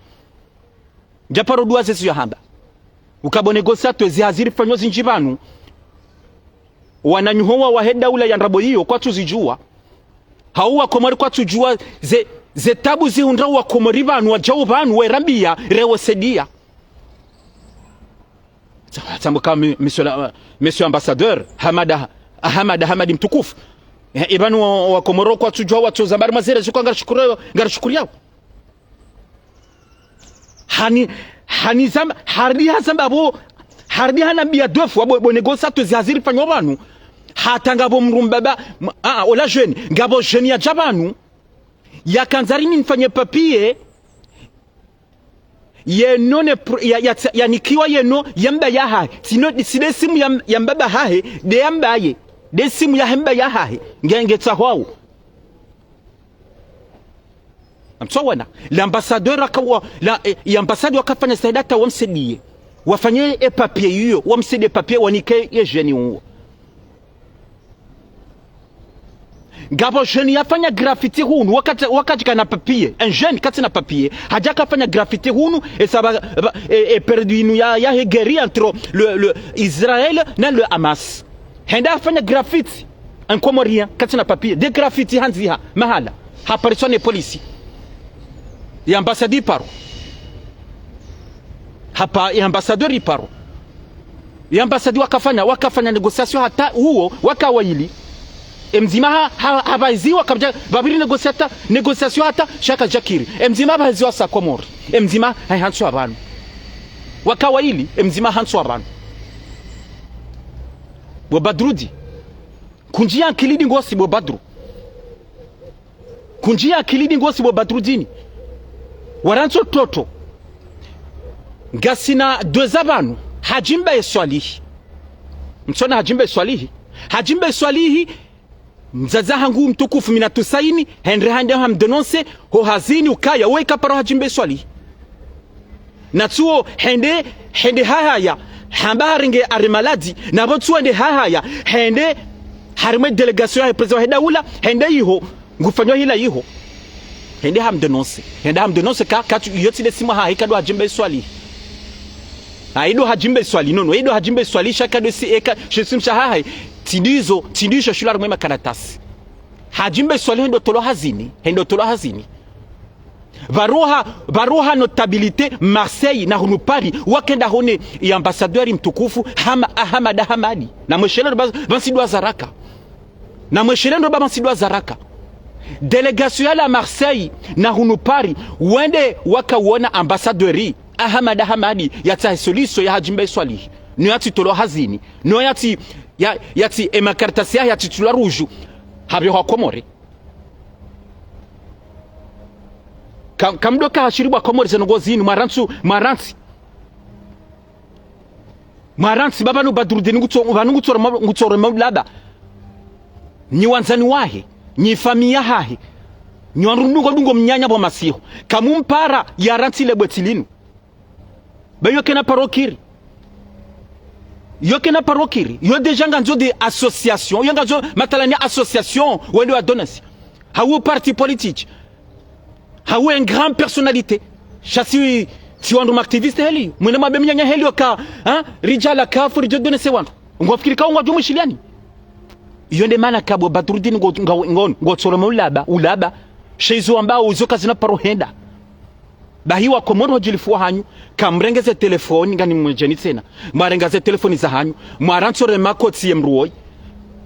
Ndjaparo dua zesu yahamba. Uka bo négociateur zi hazi rifanyo zindji pvanu. Wananyaho wa wahe daula ya ndrabo iyo kwatsuzidjuwa. Hau wa Komori kwatsudjuwa ze, ze tabu zihundra wa Komori pvanu, wadjau pvanu, werambiya, rewasaidiya. Tsa-, tsambuka mi-, monsieur la, monsieur ambassadeur, Hamada, Hamada, Hamadi mtukufu. Eh, ipvanu wa, wa Komori kwatsudjuwa watsoza mbari mazere, zuka ngarishukuriyawo, ngarishukuriyawo. Hani, hani zamba, haridi hazamba bo, haridi hanambiya deux fois, bo, bo négociateur zi hazi rifanyo pvanu. Hata ngapvo mdru mbaba, m-, ah, ola jeune, ngapvo jeune yadja pvanu. Yakandza ri ni nifanye papier. Yeno ne pro-, ya, ya, yanikiwa yeno ya mbaba yahahe. Tsino, tsi nde simu ya, ya mbaba hahe, nde ya mbaye. Nde simu yahe mbaba yahahe. Nge, ngetsahwao. Amtsowana, l'ambassadeur akawa, la, eh, l'ambassadeur wakafanya stahida hata wamsaidiye. Wafanye e papier iyo, wamsaidiye papier wanike ye jeune uwo. Ngapvo jeune yafanya graffiti hunu, wakati, wakati kana papier, un jeune katsina papier, hadja kafanya graffiti hunu, e saba, ba, e, e période inu ya, yahe guerre entre le, le Israël na le Hamas. Henda afanya graffiti, un Comorien, katsina papier, des graffitis handziha, mahala, hapariswa ne polisi. Ye ambassade iparo. Hapa, ye ambassadeur iparo. Ye ambassade wakafanya, wakafanya négociation hata uwo, waka wayili. E mdzima ha, ha, hapvahiziwa kabla, pvapviri négociata, négociation hata, sha kadjakiri. E mdzima hapvahiziwa sa Komori. E mdzima hahantsu wa pvanu. Waka wayili, e mdzima hahantsu wa pvanu. Bo Badrudi. Kundji ya akili ndi ngosi bo Badru. Kundji ya akili ndi ngosi bo Badrudini. Warantso toto. Ngasina deux za pvanu. Hadji Mbae Swalihi. Mtsona Hadji Mbae Swalihi. Hadji Mbae Swalihi. Mdzadze hangu mtukufu Minatu Saini. Hendre hende hamdénoncer. Ho hazini ukaya. Woyi kaparo Hadji Mbae Swalihi. Na tsuwo hende, hende hahaya, hamba harenge arrêt maladie, na pvo tsuwo hende hahaya, hende harimwa e délégation yahe président wahe daula, hende iho, ngufanywa hila iho. Hende hamdénoncer, hende hamdénoncer ka, ka tsu, iyo tsi nde simu hahe ka ndo Hadji Mbae Swalihi. Ha, iyo ndo Hadji Mbae Swalihi, non, non, iyo ndo Hadji Mbae Swalihi, sha ka ndo si eka, she simu shahahe, tsi ndizo, tsi ndizo shula harimwa e makaratasi. Hadji Mbae Swalihi hende utolwa hazini, hende utolwa hazini. Pvaroha, pvaroha notabilité Marseille na hunu Paris, wakenda hone ye ambassadeur mtukufu Hama-, Ahamada Hamadi. Na mweshele ndo pva, pvantsi ndo wazaraka. Na mweshele ndo pva pvantsi ndo wazaraka. Délégation yalawa Marseille na hunu Paris, wende wakawona ambassadeur Ahamada Hamadi yatsahe solution ya Hadji Mbae Swalihi. No yatsi tolwa hazini. No yatsi, ya, yatsi e makaratasi ya, yatsi tulwa ruju. Hapvyo ha Komori. Ka, kamdo ka hashiri bo wa Komori ze ndrongo zinu, mwarantsu, mwarantsi. Mwarantsi, pvapvanu Badrudini ngutso, pvanu ngutsore ma, ngutsore maulaba. Nyi wandzani wahe, nyi famiyi yahahe. Nyi wandru mdungo dungo mnyanya bo masiho. Kamumpara yarantsi le bwetsi linu. Ba yo kena paro kiri. Yo kena paro kiri. Yo déjà ngandzo de association. Yo ngandzo mathalani association. Wende wadénoncer. Hawu parti politique. Hawu une grande personnalité. Sha si, si wandru ma activiste heli. Mwene mabe mnyanya heli waka, hein? Ridja la kafu, ridjo dénoncer wandru. Ngwafikiri ka ngwadjo mwishiliani. Yo nde mana ka bo Badrudini ngo, ngo, ngo, ngotsoro maulaba, ulaba. She izo wambao, izo kazina paro henda. Bahi wa Komori ho djilifu wahanyu, kamrenge ze telefoni ngani mwedjeni tsena. Mwarenga ze telefoni zahanyu, mwarantso re makotsi ye mdru woyi.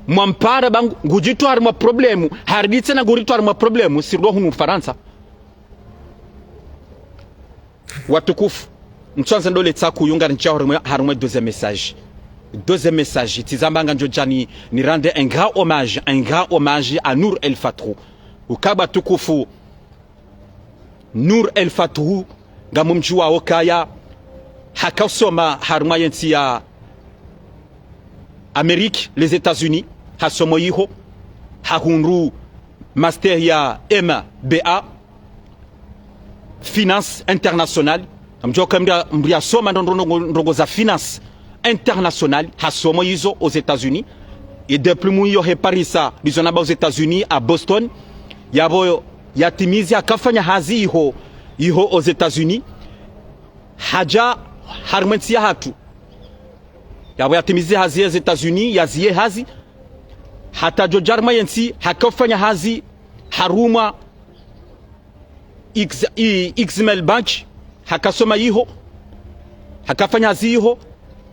Mwampara ba ngu, ngudjitwari mwa problème, haridi tsena nguritwari mwa problème, sirdo hunu Farantsa. Watukufu, mtswandze ndole tsaku yunga nitsaho harimwa, harimwa deuxième message. Deuxième message, tsi zamba ngamdjo djani, ni rendre un grand hommage, un grand hommage à Nour El Fath. Ukaya bo watukufu, Nour El Fath, ngamumdjuwao kaya, haka usoma harimwa yentsi ya Amérique, les États-Unis, hasomo iho, hahundru master ya M B A, finance internationale. Ngamdjuwao kaya mdru ya, mdru yasoma ndro, ndro, ndro, ndrongo za finance internationale, hasomo izo aux États-Unis. E diplôme iyo he Paris, a, ndizo namba aux États-Unis, à Boston. Yapvo yatimizi hakafanya hazi iho, iho aux États-Unis. Hadja harimwa entsi yahatru. Yapvo yatimizi hazi aux États-Unis, yaziye hazi. Hata djo dja harimwa yentsi, hakafanya hazi, harumwa X, i, X M L Bank, hakasoma iho, hakafanya hazi iho,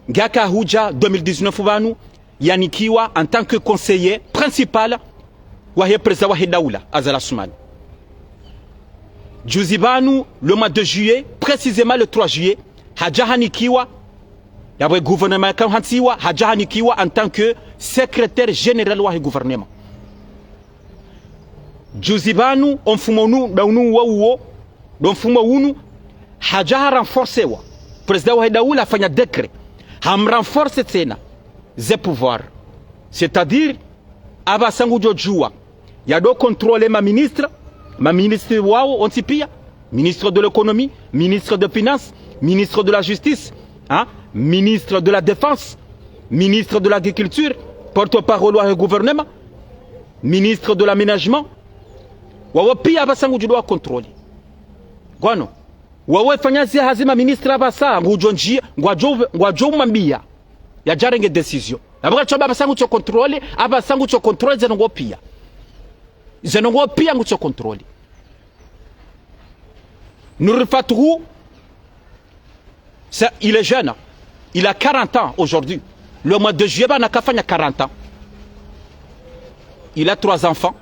nge haka hudja deux mille dix-neuf pvanu, yanikiwa en tant que conseiller principal wahe président wahe daula, Azali Assoumani. Juzi pvanu, le mois de juillet, précisément le trois juillet, hadja hanikiwa, yapvo gouvernement yaka hantsiwa, hadja hanikiwa en tant que secrétaire général wahe gouvernement. Juzi pvanu, o mfumo unu, nda unu uwo uwo, ndo mfumo unu, hadja ha renforcewa. Président wahe daula hafanya décret. Hamrenforce tsena ze pouvoir. C'est-à-dire, apvasa ngudjo djuwa. Yado contrôler ma ministre, ma ministre wawo, wontsi pia. Ministre de l'économie, ministre de finances, ministre de la justice, hein, ministre de la défense, ministre de l'agriculture, porte-parole wahe gouvernement, ministre de l'aménagement. Wawo pia apvasa ngudjo wa contrôler. Ngwano. Wawo fanya zi hazi ma ministre apvasa, ngudjo ndji, ngwadjo, ngwadjo mwambia. Yadjarenge décision. Apvo katsoba apvasa ngutso contrôler, apvasa ngutso contrôler ze ndrongo pia. Ze ndrongo pia ngutso contrôler. Nour El Fath, c'est, il est jeune. Il a quarante ans aujourd'hui. Le mois de juillet, pvanu kafanya quarante ans. Il a trois enfants.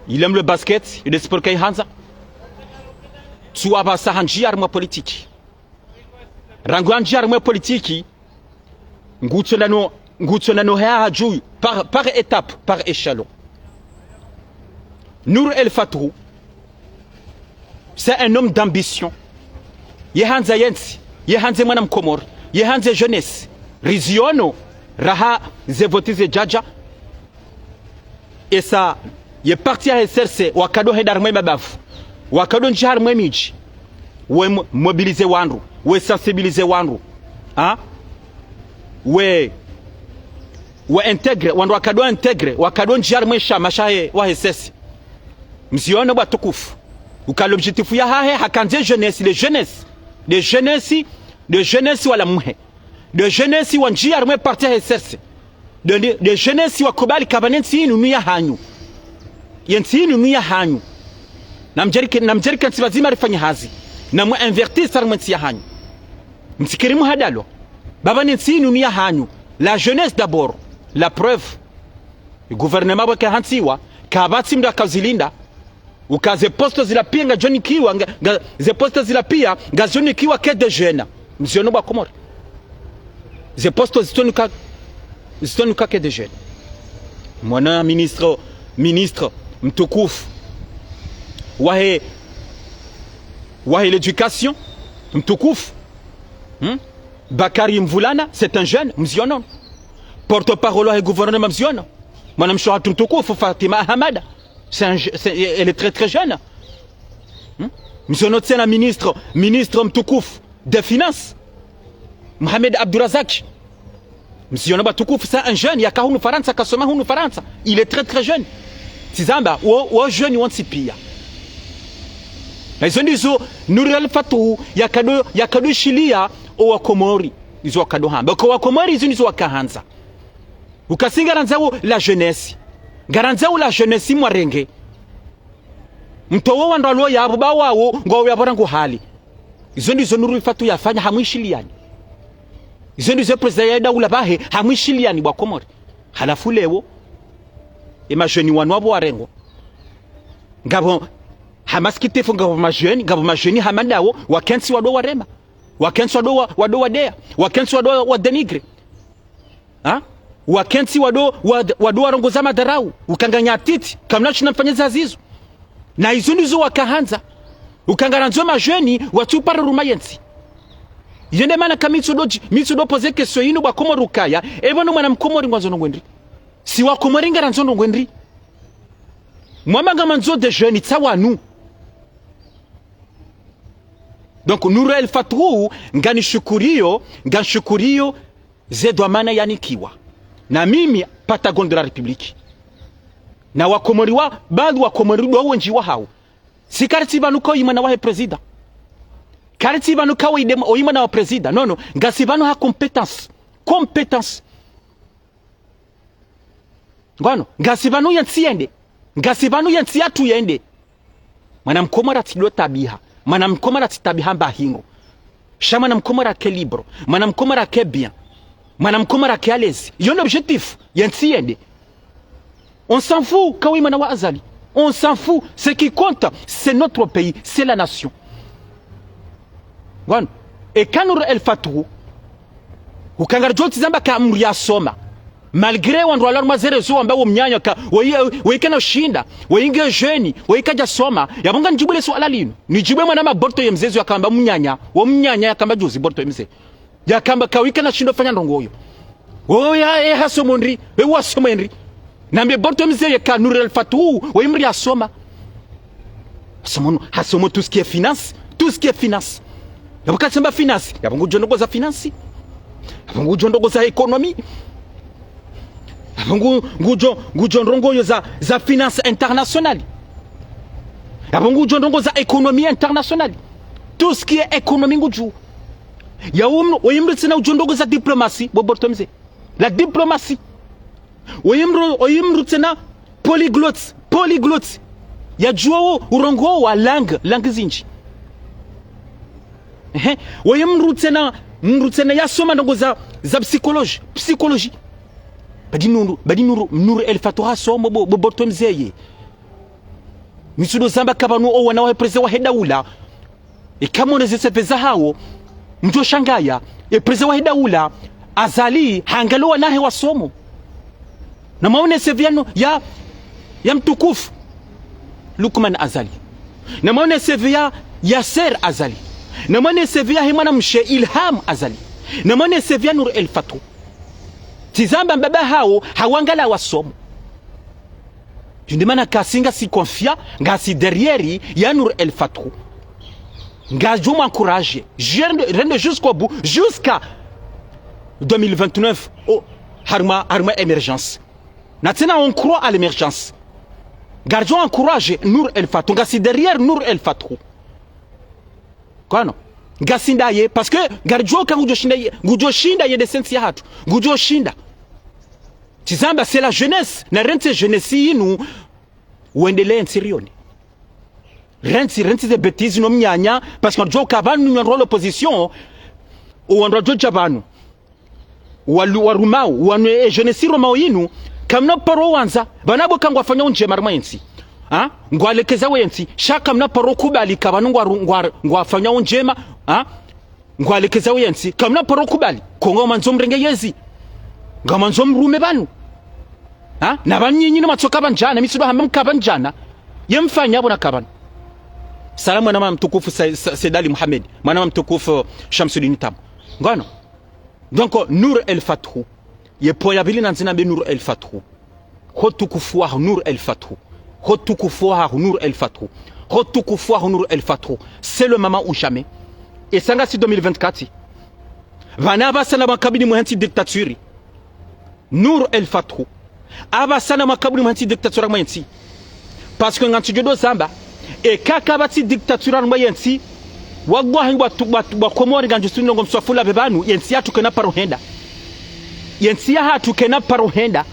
Il aime le basket, il est sport kaihandza. Tsuwa pvasa handjia harimwa politiki. Rangu handjia harimwa politiki, ngutsonano, ngutsonano hea hadju, par, par étape, par échelon. Nour El Fath, c'est un homme d'ambition. Ye handza yentsi, ye handza mwana Mkomori, ye handza jeunesse. Riziono, raha ze voti zedjadja. Esa, ye parti ya S R C, wakado henda harimwa mabavu. Wakado ndjia harimwa midji. We mo-, mobiliser wandru, we sensibiliser wandru. Ha? We, we intégrer, wandru wakado intégrer, wakado ndjia harimwa shama shahe wa S R C. Mziono watukufu. Uka l'objectif yahahe, hakandze jeunesse, les jeunesses. Les jeunesses, les jeunesses wala muhe. Les jeunesses wandjia harimwa parti ya S R C. Les, les, les jeunesses wakubali kamba ne ntsi inu ni yahanyu. Ye ntsi inu ni yahanyu. Namdjerike, namdjerike ntsi pvadzima rifanye hazi. Namu investir harimwa ntsi yahanyu. Mtsikiri muhadalo. Pvapvo ne ntsi inu ni yahanyu. La jeunesse d'abord. La preuve. Gouvernement pvwaka hantsiwa, kapvatsi mndru akazilinda, uka ze poste zila pia ngazonikiwa, nga, nga, ze poste zila pia ngazonikiwa que des jeunes. Mziono wa Komori. Ze poste zitsonika, zitsonika que des jeunes. Mwana ministre, ministre mtukufu wahe, wahe l'éducation, mtukufu. Hmm? Bakari Mvulana, c'est un jeune, mziono. Porte-parole wahe gouvernement, mziono. Mwanamshe hatru mtukufu Fatima Ahamada. C'est un je-, c'est, elle est très, très jeune. Hmm? Mziono tsena ministre, ministre mtukufu des finances, Mohamed Abdourazak. Mziono watukufu, c'est un jeune, yaka hunu Farantsa, kasoma hunu Farantsa. Il est très, très jeune. Tsizamba, wo, wo jeune wontsi pia. Na izo ndizo Nour El Fath yakado, yakado shilia owa Komori. Izo wakado hamba. Ko wa Komori izo ndizo wakahandza. Uka si ngarandzao la jeunesse. Ngarandzao la jeunesse mwarenge. Mtowo wandru walo yapvo pvwawo, ngwawo yapvo rangu hale. Izo ndizo Nour El Fath yafanya hamwishiliani. Izo ndizo président ya daula pvahe hamwishiliani wa Komori. Halafu leo, ye ma jeunes wanu wapvo warengwa. Ngapvo ha masikitifu, ngapvo ma jeunes, ngapvo ma jeunes hama ndawo, wakentsi wado warema. Wakentsi wado wa, wado wadea. Wakentsi wado wa dénigrer. Ha? Wakentsi wado, wa, wado warongoza madharau. Uka nganyi ntiti, kamna shina mfanye zazizo. Na izo ndizo wakahandza. Uka ngarandzo ma jeunes, watsupare harumwa yentsi. Yende mana ka mi tsudo dji-, mi tsudo poser question yinu wa Komori ukaya. Epvo no mwana Mkomori ngwandzo ndrongoo ndri. Si wa Komori ngarandzo ndrongoo ndri. Mwamba ngamwandzo des jeunes tsi wanu. Donc, Nour El Fath, nganishukuriyo, nganishukuriyo, ze dhwamana yanikiwa. Na mimi, Patagon de la République. Na wa Komori wa, baadhwi wa Komori ndo wendji wahao. Si karitsi pvanu ka oyi mwana wahe président. Karitsi pvanu ka oyi dem-, oyi mwana wa président. Non, non. Ngasi pvanu ha compétence. Compétence. Ngwano, ngasi pvanu yentsi yende. Ngasi pvanu yentsi yatru yende. Mwana Mkomori tsi ndo tabiha. Mwana Mkomori tsi tabiha mba hindru. Sha mwana Mkomori ake libre. Mwana Mkomori ake bien. Mwana Mkomori ake à l'aise. Iyo ndo objectif. Yentsi yende. On s'en fout, ka oyi mwana wa Azali. On s'en fout. Ce qui compte, c'est notre pays, c'est la nation. Ngwano, eka Nour El Fath, uka ngaridjo tsi zamba ka mdru yasoma. Malgré wandru walo harumwa ze réseaux wamba wo mnyanya ka, woyi, woyi kana shinda, woyi nge jeune, woyi kadjasoma. Yapvo nganidjibu le suala linu. Nidjibu mwana ma Borto ye Mze zo yakamba mnyanya, wo mnyanya yakamba juzi Borto ye Mze. Yakamba ka woyi kana shindo fanya ndrongoo iyo. Woyi, e, hasomo ndri, e, wasoma ndri. Nambe Borto ye Mze yeka Nour El Fath, woyi mdru yasoma. Hasomo, hasomo tout ce qui est finance, tout ce qui est finance. Yapvo katsamba finance, yapvo ngudjo ndrongoo za finance. Yapvo ngudjo ndrongoo za économie. Yapvo ngu-, ngudjo, ngudjo ndrongoo iyo za, za finance internationale. Yapvo ngudjo ndrongoo za économie internationale. Tout ce qui est économie ngudjo. Ya um-, woyi mdru tsena udjo ndrongoo za diplomatie, bo Borto ye Mze. La diplomatie. Woyi mdru, woyi mdru tsena polyglotte, polyglotte. Yadjuwa wo, urongowa langue, langue zindji. Ehe, weye mdru tsena, mdru tsena yasoma ndrongoo za, za psychologie, psychologie. Badi Nuru, badi Nuru, Nuru El Fath hasomo bo, bo, bo twe mzeye. Mi tsudo zamba ka pvanu owana wahe président wahe daula. Eka mwone ze C V zahawo, mdjo shangaya, e président wahe daula, Azali, hangaliya owanahe wasomo. Namwone C V ya no, ya, ya mtukufu Lukman Azali. Namwone C V ya Yasser Azali. Namwone C V yahe mwanamshe Ilham Azali. Namwone C V ya Nuru El Fath. Tsi zamba mbaba hawo, hawangaliya wasomo. Yo nde mana kasi ngasi confiant, ngasi derrière ya Nuru El Fath. Ngadjo mwencourager. Je rende, rende jusqu'au bout, jusqu'à deux mille vingt-neuf, oh, harumwa, harumwa émergence. Na tsena on croit à l'émergence. Ngaridjo encourager Nuru El Fath, ngasi derrière Nuru El Fath. Kwano, ngasi ndaye, parce que ngaridjo ka ngudjo shinda ye, ngudjo shinda yendese ntsi yahatru. Ngudjo shinda. Tsi zamba c'est la jeunesse, na rentsi jeunesse yinu, wendelee ntsi rione. Rentsi, rentsi ze bêtises no mnyanya, parce que ngaridjo ka pvanu nyi wandru wa l'opposition, owandru wadjo dja pvanu. Walu-, warumao, wanu e jeunesse irumao yinu, kamna paro wandza, pvanu bo ka ngwafanyao ndjema harumwa yentsi. Ha? Ngwalekezao yentsi, sha kamna paro kubali ka pvanu ngwa-, ngwa-, ngwafanyao ndjema, ha? Ngwalekezao yentsi, kamna paro kubali, ko ngamwandzo mrenge yezi. Ngamwandzo mrume pvanu. Ha? Na pvanu nyinyi no mwatsoka pvanu djana, mi tsudo hamba mka pvanu djana. Ye mfanya pvo na ka pvanu. Salamu mwana mama mtukufu Sa-, Sa-, Said Ali Mohamed, mwana mama mtukufu Shamsuddin Tamu. Ngono. Donc, Nuru El Fath. Ye point ya pvili nandzina mbe Nuru El Fath. Ho utukufu waho Nuru El Fath. Ho utukufu waho Nuru El Fath. Ho utukufu waho Nuru El Fath. C'est le moment ou jamais. Esa ngasi deux mille vingt-quatre. Pvanu apvasa na mwakabili mwe ntsi dictature. Nuru El Fath. Apvasa na mwakabili mwe ntsi dictature mwe ntsi. Parce que ngamtsidjo do zamba, eka kapvatsi dictature harumwa yentsi, wallahi bwa tu-, bwa, bwa Komori ngandjo suni nongo mswafula pve pvanu, yentsi yahatru kayina paro hwenda. Yentsi yahatru kayina paro hwenda.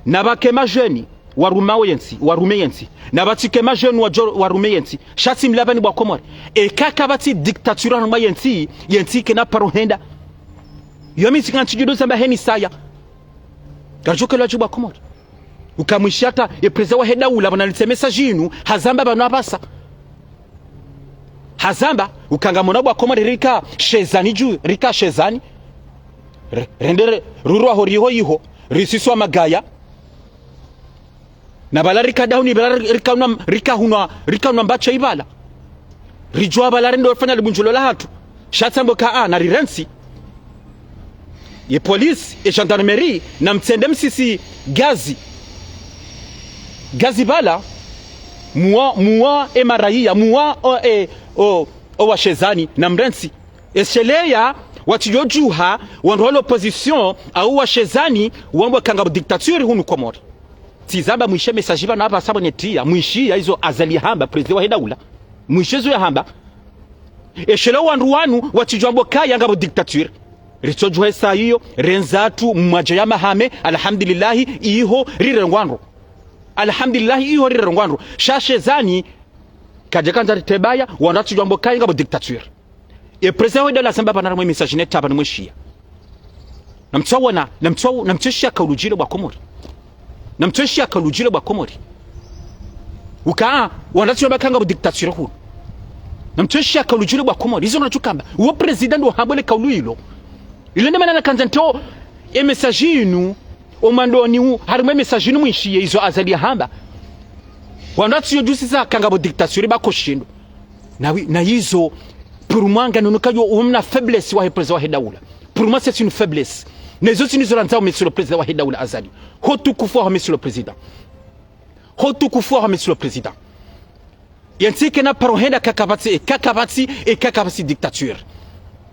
Na pvwake ma jeunes, warumao yentsi, warume yentsi. Na pvwatsike ma jeunes, wadjo, warume yentsi. Sha tsi mlapvani bwa Komori. Eka kapvatsi dictature harumwa yentsi, yentsi kayina paro hwenda. Yo mi tsi ngamtsidjo do zamba heni saya. Ngaridjo kelwa dju bwa Komori. Uka mwishi hata, ye président wahe daula, pvanu alitse message yinu, hazamba pvanu apvasa. Hazamba, uka ngamwona bwa Komori rika shezani dju, rika shezani. Re-, rende re-, rurwa ho riho iho, risiswa magaya. Na pvala rika dahoni, pvala rika hunwa, rika hunwa, rika hunwa mbatsha ipvala. Ridjuwa pvala rendo fanya libundjulo lahatru. Sha tsambo ka a, na rirentsi. Ye police, ye gendarmerie, na mtsende msisi gazi. Gazi pvala, muwa, muwa e maraya, muwa o, e, o, o washezani, na mrentsi. Esheleya, watsidjo djuha, wandru wa l'opposition, au washezani, wambwa ka ngapvo dictature hunu Komori. Tsi zamba mwishe message pvanu apvasa pvo netiya, mwishiya izo Azali yahamba, président wahe daula. Mwishe izo yahamba. Esheleya wandru wanu, watsidjo wambwa kaya ngapvo dictature. Ritsodjuha esa iyo, rendza tu, mwadja ya mahame, alhamdulillahi, iho, rirengwa ndro. Alhamdulillahi, iho, rirengwa ndro. Sha shezani, kadja kandza ritebaya, wandru watsidjo wambwa kaya ngapvo dictature. Ye président wahe daula hazamba pvanu harumwa message neta pvanu mwishiya. Na mtsuwona, na mtsu-, na mtsushiya kaulu djile bwa Komori. Na mtsushiya kaulu djile bwa Komori. Uka, wandru watsidjo wambwa ka ngapvo dictature hunu. Na mtsushiya kaulu djile bwa Komori. Izo ngamdjo hamba. Uwo président ndo hamba le kaulu ilo. Ile nde mana nakandza nto, e message yinu, o mwandoni u, harumwa e message yinu mwishiye izo Azali yahamba. Wandru watsidjo djusisa ka ngapvo dictature ba ko shindo. Na wi-, na izo, pour moi, ngamwono ka yo umna faiblesse wahe président wahe daula. Pour moi, c'est une faiblesse. Na izo tsi nizo randzao, monsieur le président wahe daula Azali. Ho utukufu waho, monsieur le président. Ho utukufu waho, monsieur le président. Yentsi kayina paro hwenda eka kapvatsi, eka kapvatsi, eka kapvatsi dictature.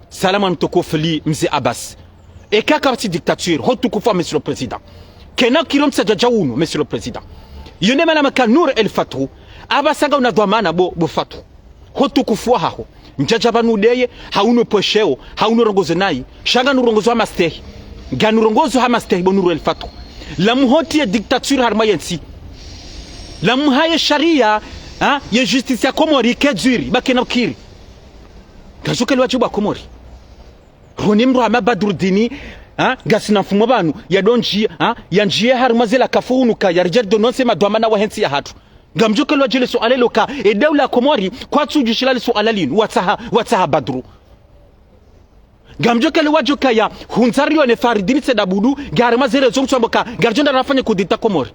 Salamu mtukufu li mze Abbas. Eka kapvatsi dictature, ho utukufu waho, monsieur le président. Kayina kilo msadjadja unu, monsieur le président. Yo nde mana maka Nuru El Fath, apvasa ngauna dhwamana bo, bo Fath. Ho utukufu wahaho. Ndjadja pvanu deye, hawunu pvwesheo, hawunu rongozo nayi. Sha nganu rongozo ha mastehi. Nganu rongozo ha mastehi bo Nuru El Fath. Lamuhoti ye dictature harumwa yentsi. Lamuhaye sharia, ha, ye justice ya Komori ke dure, ba kayina ukiri. Ngaridjo kelewa dje bo wa Komori? Roni mdru hama Badrudini, ha? Ngasina mfumo pvanu, yadjo ndjia, ha? Yandjie harumwa ze la kafu hunu ka, yaridje ridononse madhwamana wahe ntsi yahatru. Ngamdjo kelewa dje le suala lilo ka, e daula ya Komori, kwatsu djushila le suala linu, watsaha, watsaha Badru. Ngamdjo kelewa dje kaya, hundza rione Faridini Said Abdou, nge harumwa ze réseaux mtsamba ka, ngaridjo nda rafanye kudeta Komori.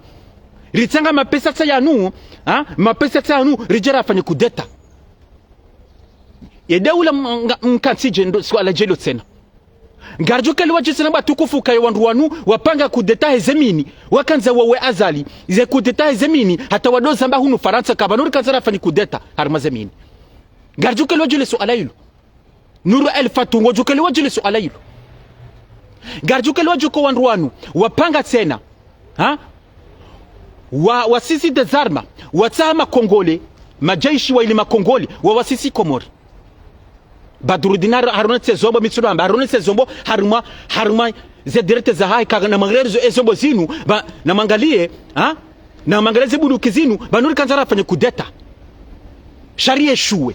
Ritsanga mapesa tsa yanu, ha? Mapesa tsa yanu, ridje rafanye kudeta. Ye daula m-, nga-, mkantsi dje ndo, suala dje lo tsena. Ngaridjo kelewa dje tsena bo watukufu kaya wandru wanu, wapanga kudeta heze mini, wakandza wawe Azali, ze kudeta heze mini, hata wadjo zamba hunu Farantsa, ka pvanu rikandza rafanye kudeta, harumwa ze mini. Ngaridjo kelewa dje le suala lilo. Nour El Fath, ngodjo kelewa dje le suala lilo. Ngaridjo kelewa dje ko wandru wanu, wapanga tsena. Ha? Wa, wasisi des armes, watsaha makongole, madjeshi wa ili makongole, wa wasisi Komori. Badrudini har-, haronese zombo mi tsu ndo amba, haronese zombo harumwa, harumwa ze direct zahahe ka namwangalie zo ezombo zinu, ba, namwangalie, ha? Namwangalie ze bunduki zinu, pvanu rikandza rafanye kudeta. Sha ri échoué.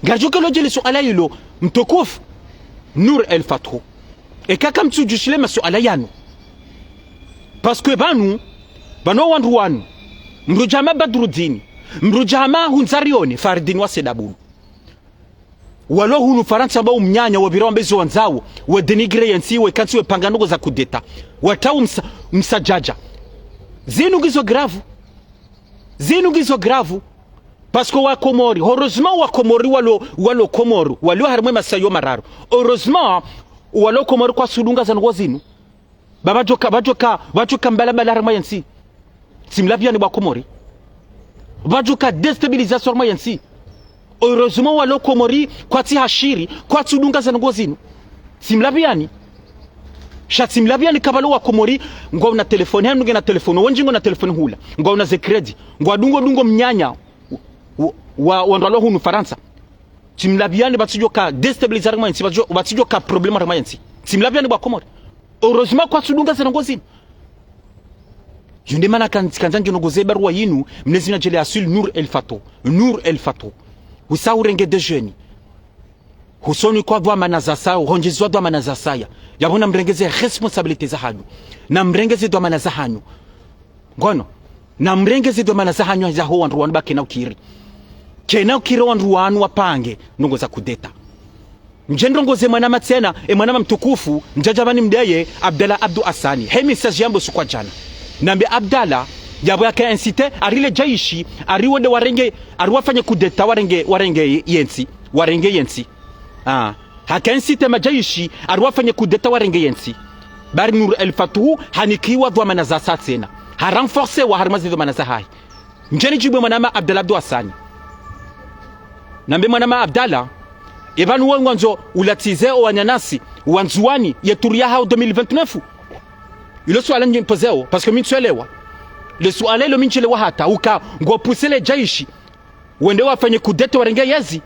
Ngaridjo kelewa dje le suala lilo, mtukufu Nour El Fath. Eka kamtsu djushile masuala yanu. Parce que pvanu, pvanu wandru wanu, mdru dja hama Badrudini, mdru dja hama hundza rione, Faridini wa Said Abdou. Walo hunu Farantsa mba umnyanya, wapvira wambe zo wandzao, wa dénigrer ye ntsi, wekantsi wepanga ndrongo za kudeta. Watsaha msa-, msadjadja. Zinu ngizo grave. Zinu ngizo grave. Parce que wa Komori, heureusement wa Komori walo, walo Komori, walo harumwa e masiwa yo mararu. Heureusement, walo Komori kwatsu dunga ze ndrongo zinu. Ba pvadjoka, pvadjoka, pvadjoka mbalambala harumwa ye ntsi. Tsimlapviani bo wa Komori. Pvadjoka déstabilisation harumwa ye ntsi. Heureusement walo Komori, kwatsi hashiri, kwatsu dunga ze ndrongo zinu. Tsimlapviani. Sha tsimlapviani ka pvalo wa Komori, ngwauna téléphone, henu ngena téléphone, wendji ngwauna téléphone hula. Ngwauna ze crédit. Ngwadungo dungo mnyanya. Wa, wa, wandru walo hunu Farantsa. Tsimlapviani pvatsidjoka déstabilisation harumwa ye ntsi, pvatsidjo-, pvatsidjoka problème harumwa ye ntsi. Tsimlapviani bo wa Komori. Heureusement kwatsu dunga ze ndrongo zinu. Yo nde mana kan-, kandza ndjo nongoze barua yinu, mnezi na djele aswili Nour El Fath. Nour El Fath. Usa urenge des jeunes. Husoni kwa dhwamana za saya, uhondjezi wa dhwamana za saya. Yapvo namrenge ze responsabilité zahanyu. Namrenge ze dhwamana zahanyu. Ngono, namrenge ze dhwamana zahanyu zaho wandru wanu ba kena ukiri. Kena ukiri wandru wanu wapange ndrongo za kudeta. Ndje ndrongoze mwanama tsena, e mwanama mtukufu, ndjadja pvani mdeye, Abdallah Abdou Hassani. He message yambo usiku wa djana. Nambe Abdallah, yapvo yaka incité, hari le djeshi, hari wende warenge, hari wafanye kudeta, warenge, warenge ye ntsi, warenge ye ntsi. Ah, haka incité madjeshi, hari wafanye kudeta warenge ye ntsi. Bari Nour El Fath hanikiwa dhwamana za saya tsena. Ha renforcé wa harumwa ze dhwamana zahahe. Ndjeni djibu mwanama Abdallah Abdou Hassani. Nambe mwanama Abdallah, epvanu we ngwandzo ulatize o wananyasi wa Ndzuwani ye tour yahawo deux mille vingt-neuf? Ilo suala ndjini pozeo, parce que mi ntsuelewa. Le suala ilo mi ntsuelewa hata, uka ngo pousser le djeshi wende wafanye kudeta warenge yezi.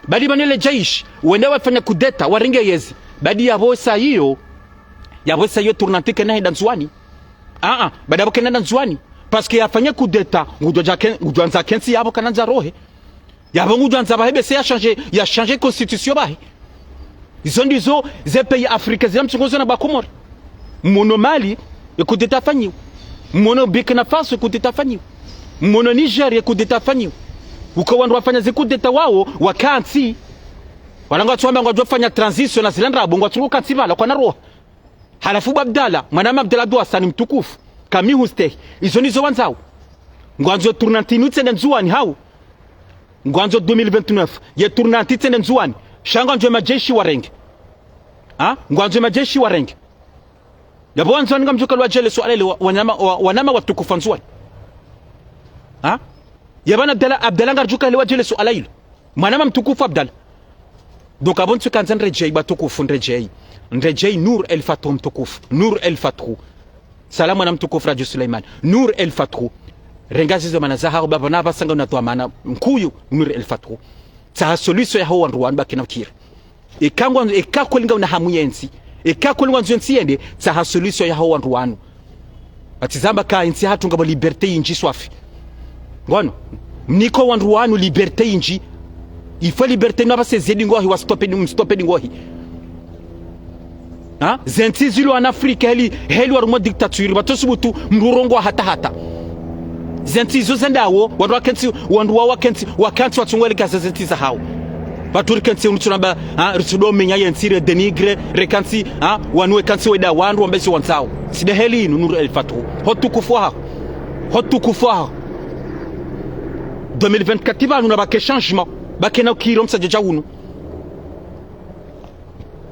Badi pvanu le djeshi wende wafanye kudeta warenge yezi. Badi yapvo sa iyo, yapvo sa iyo tournante kena henda Ndzuwani. Ah, ah, badi yapvo kena henda Ndzuwani. Parce que yafanye kudeta, ngudjo dja ken-, ngudjo andza kentsi yapvo kana ndza rohe. Yapvo ngudjo andza pvahe bese ya changer, ya changer constitution pvahe. Izo ndizo ze pays Afrique zila mtsongozo na bo wa Komori. Mwono Mali, e kudeta yafanyiwa. Mwono Burkina Faso, e kudeta yafanyiwa. Mwono Niger, e kudeta yafanyiwa. Uka wandru wafanya ze kudeta wawo, wakantsi. Wala ngwatsuamba ngwadjo fanya transition na zila ndrabo, ngwatsuko kantsi pvala, kwana roha. Halafu bo Abdallah, mwanama Abdallah Abdou Hassani mtukufu, kami hustehi, izo ndizo wandzao. Ngwandzo tournante inu itsende Ndzuwani hawu. Ngwandzo deux mille vingt-neuf, ye tournante itsende Ndzuwani. Sha ngwandzo madjeshi warenge. Ha? Ngwandzo madjeshi warenge. Yapvo Wandzuwani ngamdjo kelewa djele suala ilo wa-, wanama, wa-, wanama watukufu Wandzuwani. Ha? Yapvo na Abdallah, Abdallah ngaridjo kelewa djele suala ilo. Mwanama mtukufu Abdallah. Donc, apvo ntsu kandza nredjeyi, bo watukufu, nredjeyi. Nredjeyi Nour El Fath mtukufu. Nour El Fath. Salamu mwana mtukufu Radio Suleiman. Nour El Fath. Renga ze dhwamana zahaho, baba na pvasanga una dhwamana nkuu, Nour El Fath. Tsaha solution yaho wandru wanu ba kena ukiri. Eka ngwa-, eka kweli ngawuna hamu ye ntsi. Eka kweli ngwandzo ye ntsi yende, tsaha solution yaho wandru wanu. Atsi zamba ka ye ntsi yahatru ngapvo liberté yindji swafi. Ngono, mnike wandru wanu liberté yindji. Il faut liberté, no apvasa ze dingohi, wa stopper di, mstopper dingohi. Ha? Ze ntsi zilo en Afrique, heli, heli harumwa dictature, pvatsosubutu mdru urongoa hata hata. Ze ntsi izo zendao, wandru wakentsi, wandru wao wakentsi, wakentsi watsungwa likaza ze ntsi zahao. Pvatsu rikentsi hunu tsunamba, ha, ritsudo menya ye ntsi, re dénigrer, rekentsi, ha, wanu wekentsi weda wandru wambe zi wandzao. Tsi de heli inu, Nour El Fath. Ho utukufu waho. Ho utukufu waho. Deux mille vingt-quatre pvanu na pvwake changement, pvwake na ukiri omsadjadja hunu.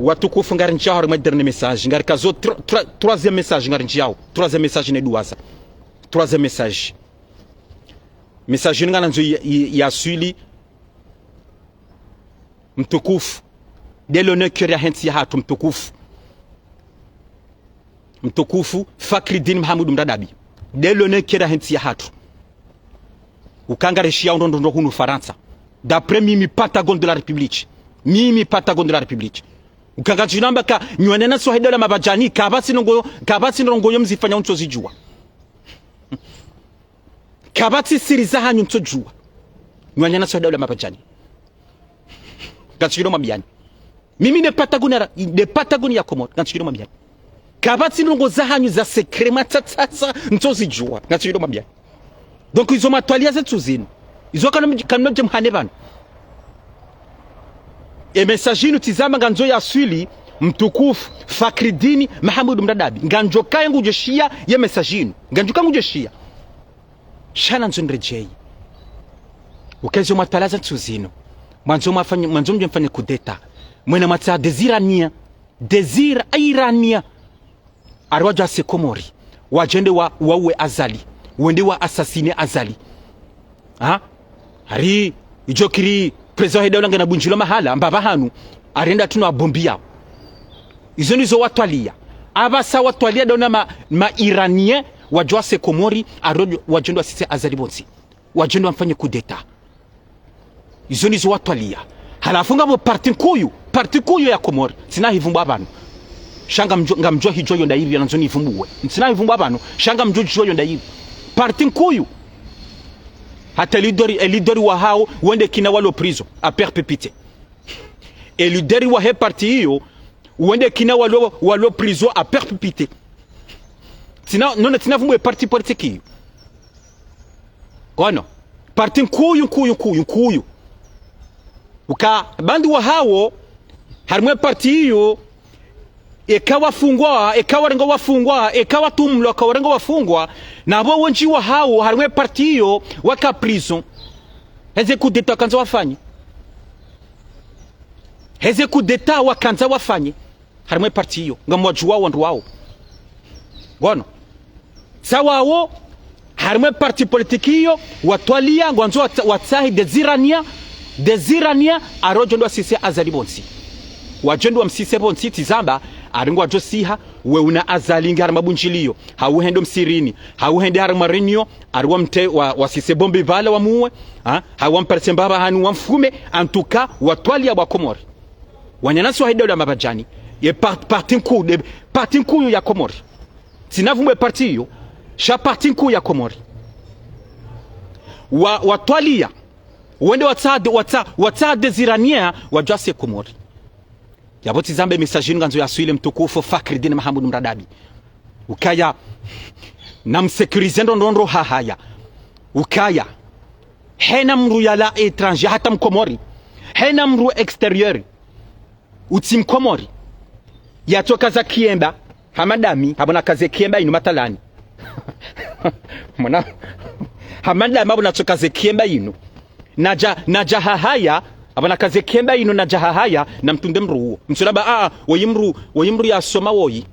Watukufu, ngarindjiao harumwa ye dernier message, ngarikazo tro-, tro-, troisième message ngarindjiao. Troisième message ne duwaza. Troisième message. Message inu nganandzo ya, ya, yaswili mtukufu. De l'honneur keri ya hentsi yahatru mtukufu. Mtukufu Fakridine Mahamoudou Mradabi. De l'honneur keri ya hentsi yahatru. Uka ngarishiyao ndrongoo hunu Farantsa. D'après mimi, patagone de la République. Mimi, patagone de la République. Uka ngarishiyao amba ka nyi wananyasi wahe daula mapvadjani, kapvatsi ndrongoo, kapvatsi ndrongoo yo mzifanyao ntsozidjuwa. Kapvatsi siri zahanyu ntsodjuwa. Nyi wananyasi wahe daula mapvadjani. Ngantsudjo mwambiyani. Mimi ne patagone ya, ne patagone ya Komori. Ngantsudjo mwambiyani. Kapvatsi ndrongoo zahanyu za secret mwatsatsa ntsozidjuwa. Ngantsudjo mwambiyani. Donc, izo mwatwaliya ze ntsu zinu. Izo kanu, kanu mdje mhane pvanu. Ye message inu tsi zamba ngandzo yaswili mtukufu Fakridine Mahamoudou Mradabi. Ngamdjo kaya ngudjo shiya ye message inu. Ngamdjo kaya ngudjo shiya. Sha nandzo niredjeyi. Uka izo mwatwaliya ze ntsu zinu. Mwandzo mwafanye, mwandzo mdje mfanye coup d'État. Mwena mwatsaha des Iraniens. Des Ira-, Iraniens. Hari wadjo wase Komori. Wadjende wa, wauwe Azali. Wende wa assassiner Azali. Ha? Hari, idjo kiri président wahe daula ngena bundjilo mahala, mbapvi hanu, hari enda tunu abombi yao. Izo ndizo watwaliya. Apvasa watwaliya dauna ma, ma Iraniens, wadjo wase Komori, hari wadjo, wadjende wasise Azali pvontsi. Wadjende wamfanye coup d'État. Izo ndizo watwaliya. Halafu ngapvo parti nkuu, parti nkuu ya Komori. Ntsina hivumbuwa pvanu. Sha ngamdjo, ngamdjo hidjuwa yo ndayipvi, nandzo nivumbuwe. Ntsina hivumbuwa pvanu. Sha ngamdjo hidjuwa yo ndayipvi. Parti nkuu. Hata leader, e leader wahao, wende kina walo prison, à perpétuité. E leader wahe parti iyo, wende kina walo, walo prison à perpétuité. Ntsina, nona ntsina vumbuwa e parti politique iyo. Kono, parti nkuu, nkuu, nkuu, nkuu. Uka, bandi wahao, harimwa e parti iyo, eka wafungwa, eka warengwa wafungwa, eka watumlwa, eka warengwa wafungwa, na pvo wendji wahao, harimwa e parti iyo, waka prison. Heze coup d'État wakandza wafanye. Heze coup d'État wakandza wafanye. Harimwa e parti iyo, ngamwadjuwao wandru wao. Ngono. Sa wao, harimwa e parti politique iyo, watwaliya, ngwandzo watsa-, watsahe des Iraniens, des Iraniens, hari wadjende wasise Azali pvontsi. Wadjende wamsise pvontsi, tsi zamba, hari ngwadjo siha, we una Azali nge harimwa bundjiliyo, hau hende msirini, hau hende harimwa réunion, hari wamte-, wa, wasise bombi pvala wamuwe, ha? Hau wampartse mbapvi hanu wamfume, en tout cas, watwaliya wa Komori. Wananyasi wahe daula mapvadjani, ye par-, parti nkuu, de, parti nkuu ya Komori. Ntsina vumbuwa e parti iyo, sha parti nkuu ya Komori. Wa, watwaliya, wende watsaha de, watsa-, watsaha des Iraniens, wadjo wase Komori. Yapvo tsi zamba e message inu ngandzo yaswili mtukufu Fakridine Mahamoudou Mradabi. Ukaya, namsécuriser ndrongoo hahaya. Ukaya, hena mdru yalawa étranger, hata mkomori. Hena mdru extérieur. Utsi mkomori. Yatsokaza kiemba, hama ndami, hapvo nakaze kiemba inu mathalani. Mwana, hama ndami hapvo natsokaze kiemba inu. Nadja, nadja hahaya, hapvo nakaze kiemba inu, nadja hahaya, namtunde mdru uwo. Mtsunamba, a, a, woyi mdru, woyi mdru yasoma woyi.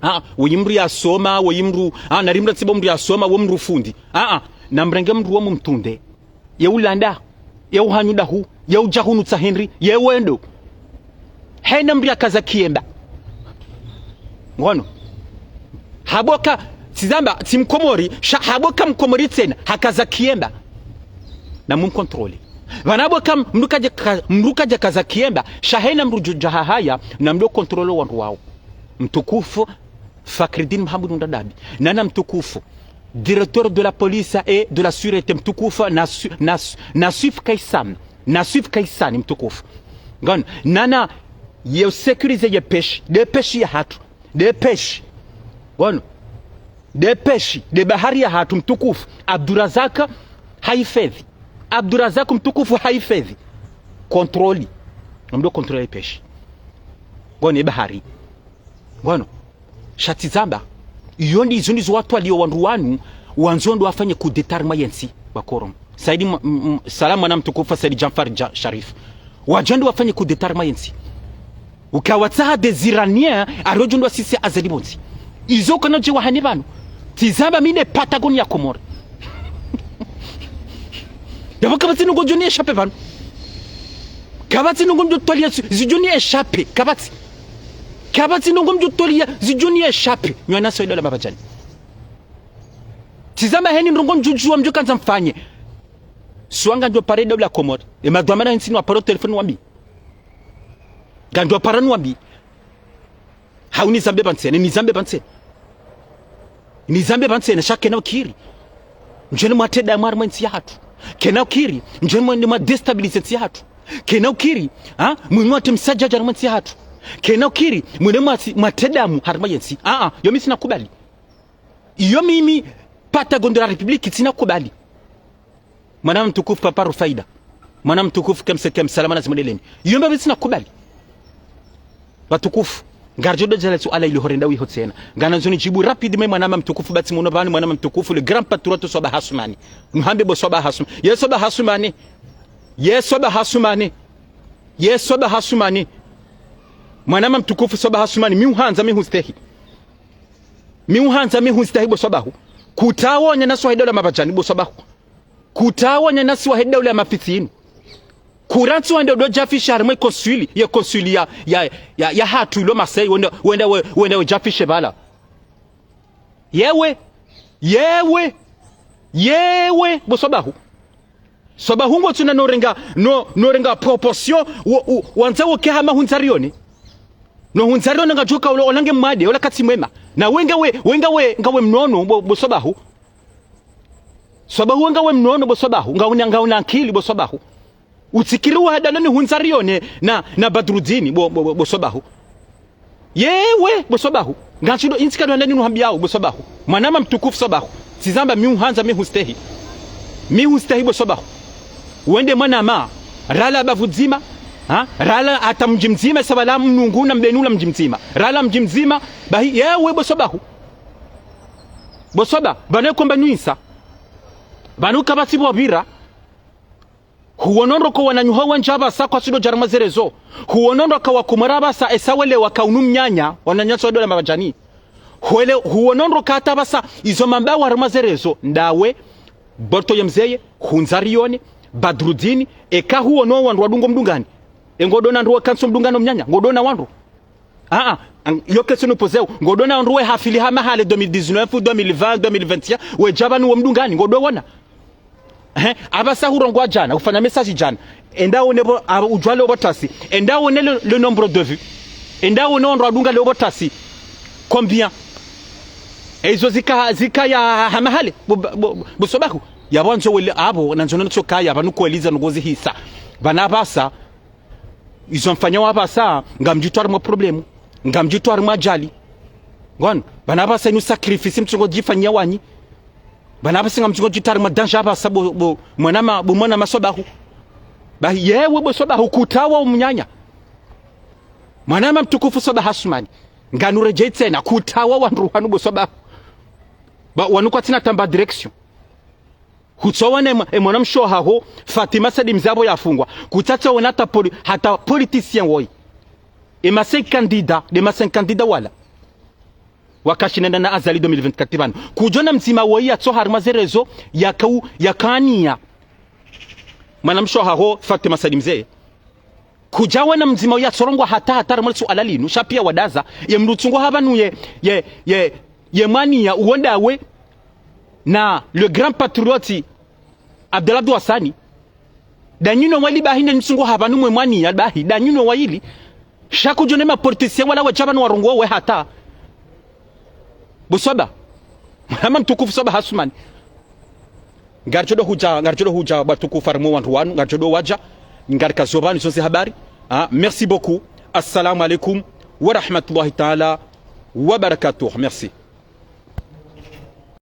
A, a, woyi mdru yasoma, woyi mdru, a, nari mdru ntsiba mdru yasoma, wo mdru fundi. A, a, namrenge mdru uwo mumtunde. Ye ulanda, ye uhanyu dahu, ye udja hunu tsa hindri, ye wendo. Hena mdru yakaza kiemba. Ngono. Hapvo ka, tsi zamba, tsi mkomori, sha hapvo ka mkomori tsena, hakaza kiemba. Namumcontrôler. Pvanu hapvo ka mdru kadja ka-, mdru kadja kaza kiemba, sha hena mdru djo dja hahaya, namdo contrôler wandru wao. Mtukufu, Fakridine Mahamoudou Mradabi. Nana mtukufu. Directeur de la police et de la sûreté mtukufu Nasu-, Nasu-, Nassif Kaissam. Na Swift Kaisani mtukufu. Ngono, nana ye sécuriser ye pêche, nde pêche yahatru, nde pêche. Ngono, nde pêche, nde bahari yahatru mtukufu. Abdurazak haifadhwi. Abdurazak mtukufu haifadhwi. Contrôle. Ngamdjo contrôler pêche. Ngono, ye bahari. Ngono. Sha tsi zamba. Iyo ndizo, ndizo watwalio wandru wanu, wandzo ndo wafanye coup d'État harumwa yentsi, wa Koromo. Saidi mwa-, m-, m-, Salam mwana mtukufu Said Djanfar Dja-, Sharif. Wadjo ndo wafanye coup d'État harumwa yentsi. Ukawatsaha des Iraniens, arodjo ndo wasise Azali pvontsi. Izo kana dje wahane pvanu. Tsi zamba mi nde Patagonie ya Komori. Yapvo kapvatsi ndrongoo djo ni échapper pvanu. Kapvatsi ndrongoo mdjo twaliya zi-, zidjo ni échapper. Kapvatsi. Kapvatsi ndrongoo mdjo twaliya zidjo ni échapper. Nyi wananyasi wa idaula Mabadjani. Tsi zamba heni ndrongoo mdjudjuwa mdjo kandza mfanye. Swafi ngandjo pare idaula Komori. Ye madhwamana yentsi ni waparo telefoni wambi. Ngandjo paro ni wambi. Hau nizambe pvantsena, nizambe pvantsena. Nizambe pvantsena, sha kena ukiri. Ndjeni mwatre damu harumwa yentsi yahatru. Kena ukiri, ndjeni mwende mwa déstabiliser yentsi yahatru. Kena ukiri, ha? Mwende mwatre msadjadja harumwa yentsi yahatru. Kena ukiri, mwende mwasi-, mwatre damu harumwa yentsi. Ah, ah, iyo mi tsina kubali. Iyo mimi, Patagon de la République, tsina kubali. Mwana mtukufu Papa Rufaida. Mwana mtukufu Kemse Kemse, Salama na Zimwedeleni. Iyo mba mi tsina kubali. Watukufu. Ngaridjo dodja le suala ilo horenda wiho tsena. Nganandzo nidjibu rapidement mwana mtukufu, ba tsi muno pvanu mwana mtukufu, le grand patriote Swaba Hasumani. Nuhambe bo Swaba Hasumani. Ye Swaba Hasumani. Ye Swaba Hasumani. Ye Swaba Hasumani. Mwana mtukufu Swaba Hasumani. Mi uhandza, mi hustehi. Mi uhandza, mi hustehi bo Swabahu. Kutsaha wananyasi wa idaula Mabadjani bo Swabahu. Kutsaha wananyasi wa idaula ya mafitsi inu. Kurantsi wende ndo djafishe harumwa ye consul, ye consul ya, ya, ya, yahatru ilo Marseille, wende, wende, we-, wende we djafishe pvala. Yewe, yewe, yewe, bo Swabahu. Swabahu ngotsuna norenga, no, norenga proportion, wo, wo, wandza woke hama hundza rione. No hundza rione ngadjoka ola, ola nge mwade, ola katsi mwema. Na we ngawe, we ngawe, ngawe mnono, bo, bo Swabahu. Swabahu we ngawe mnono, bo Swabahu. Ngauna, ngauna ankili, bo Swabahu. Utsikiri uhadana ni hundza rione na, na Badrudini, bo, bo, bo, bo Swabahu. Yewe, bo Swabahu. Ngantsudjo, intsi kadjo handani nuhambiyawo, bo Swabahu. Mwana mtukufu Swabahu. Tsi zamba mi uhandza, mi hustehi. Mi hustehi, bo Swabahu. Wende mwana ma. Rala bavu dzima. Ha? Rala hata mdji mdzima, sawa la Mnungu na Mbeni ula mdji mdzima. Rala mdji mdzima. Bahi, yewe, bo Swabahu. Bo Swaba, pvanu komba nwisa. Pvanu kapvatsi pvwa pvira. Huono ndro ko wananyaho wendji apvasa kwatsudo dja harumwa ze réseaux. Huono ndro ka wakomora apvasa esa wele waka unu mnyanya, wananyasi wa idaula Mabadjani. Huele, huono ndro ka hata apvasa izo mambao harumwa ze réseaux. Ndawe, Borto ye mzeye, hundza rione, Badrudini, eka huono wandru wadungo mdungani. E ngodjo ona ndro wakantsi mdungano mnyanya, ngodjo ona wandru. Ah, ah, ang-, yo question nupozeo. Ngodjo ona wandru we hafili hama hale deux mille dix-neuf, deux mille vingt, deux mille vingt et un, wedja pvanu wo mdungani, ngodjo wona. Ehe, apvasa hurongoa djana, hufanya message djana. Enda wone pvo, apvo udjuwa leo pvo tasi. Enda wone le, le nombre de vues. Enda wone wandru wadunga leo pvo tasi. Combien? E izo zika, zika ya hama hale, bo, bo, bo, bo Swabahu. Yapvo andzo wele apvo, nandzo nonotso kaya, pvanu kweliza nugozi hisa. Pvanu apvasa, izo mfanyao apvasa, ngamdjitwao harumwa problème, ngamdjitwao harumwa ajali. Ngwano, pvanu apvasa inu sacrifice mtsungo djifanyia wanyi. Pvanu apvasa ngamtsungo djitwao harumwa danger apvasa bo, bo, mwana ma, bo mwana ma Swabahu. Bahi, yewe bo Swabahu, kutsaha wo mnyanya. Mwana ma mtukufu Swabahu Hasumani. Nganuredjei tsena, kutsaha wandru wanu bo Swabahu. Ba, wanu kwatsina tamba direction. Kutsaha wona e mwa-, e mwanamshe wahaho, Fatima Said Mzeye apvo yafungwa. Kutsaha wona hata poli-, hata politicien woyi. E ma cinq candidats, nde ma cinq candidats wala. Wakashinda na Azali deux mille vingt-quatre pvanu. Kudjo ona mdzima woyi yatsoha harumwa ze réseaux, yakau-, yakaniya. Mwanamshe wahaho, Fatima Said Mzeye. Kudja wona mdzima yatsorongoa hata hata harumwa le suala linu, sha piya wadaza, ye mdru tsungo hapvanu ye, ye, ye, ye mwaniya uwo ndawe na le grand patriote Abdallah Abdou Hassani. Ndanyi no wayili bahi nde mtsungo hapvanu mwe mwaniya bahi, ndanyi no wayili. Sha kudjo ona e ma politiciens wala wadja pvanu warongoa we hata. Bo Swaba. Mwana ma mtukufu Swabahu Hasumani. Ngaridjo do hudja, ngaridjo do hudja watukufu harumwa wandru wanu, ngaridjo do wadja. ngarikao pvanu zonse habari. Ah, merci beaucoup. Assalamu alaikum wa rahmatullahi ta'ala wa barakatuh. Merci.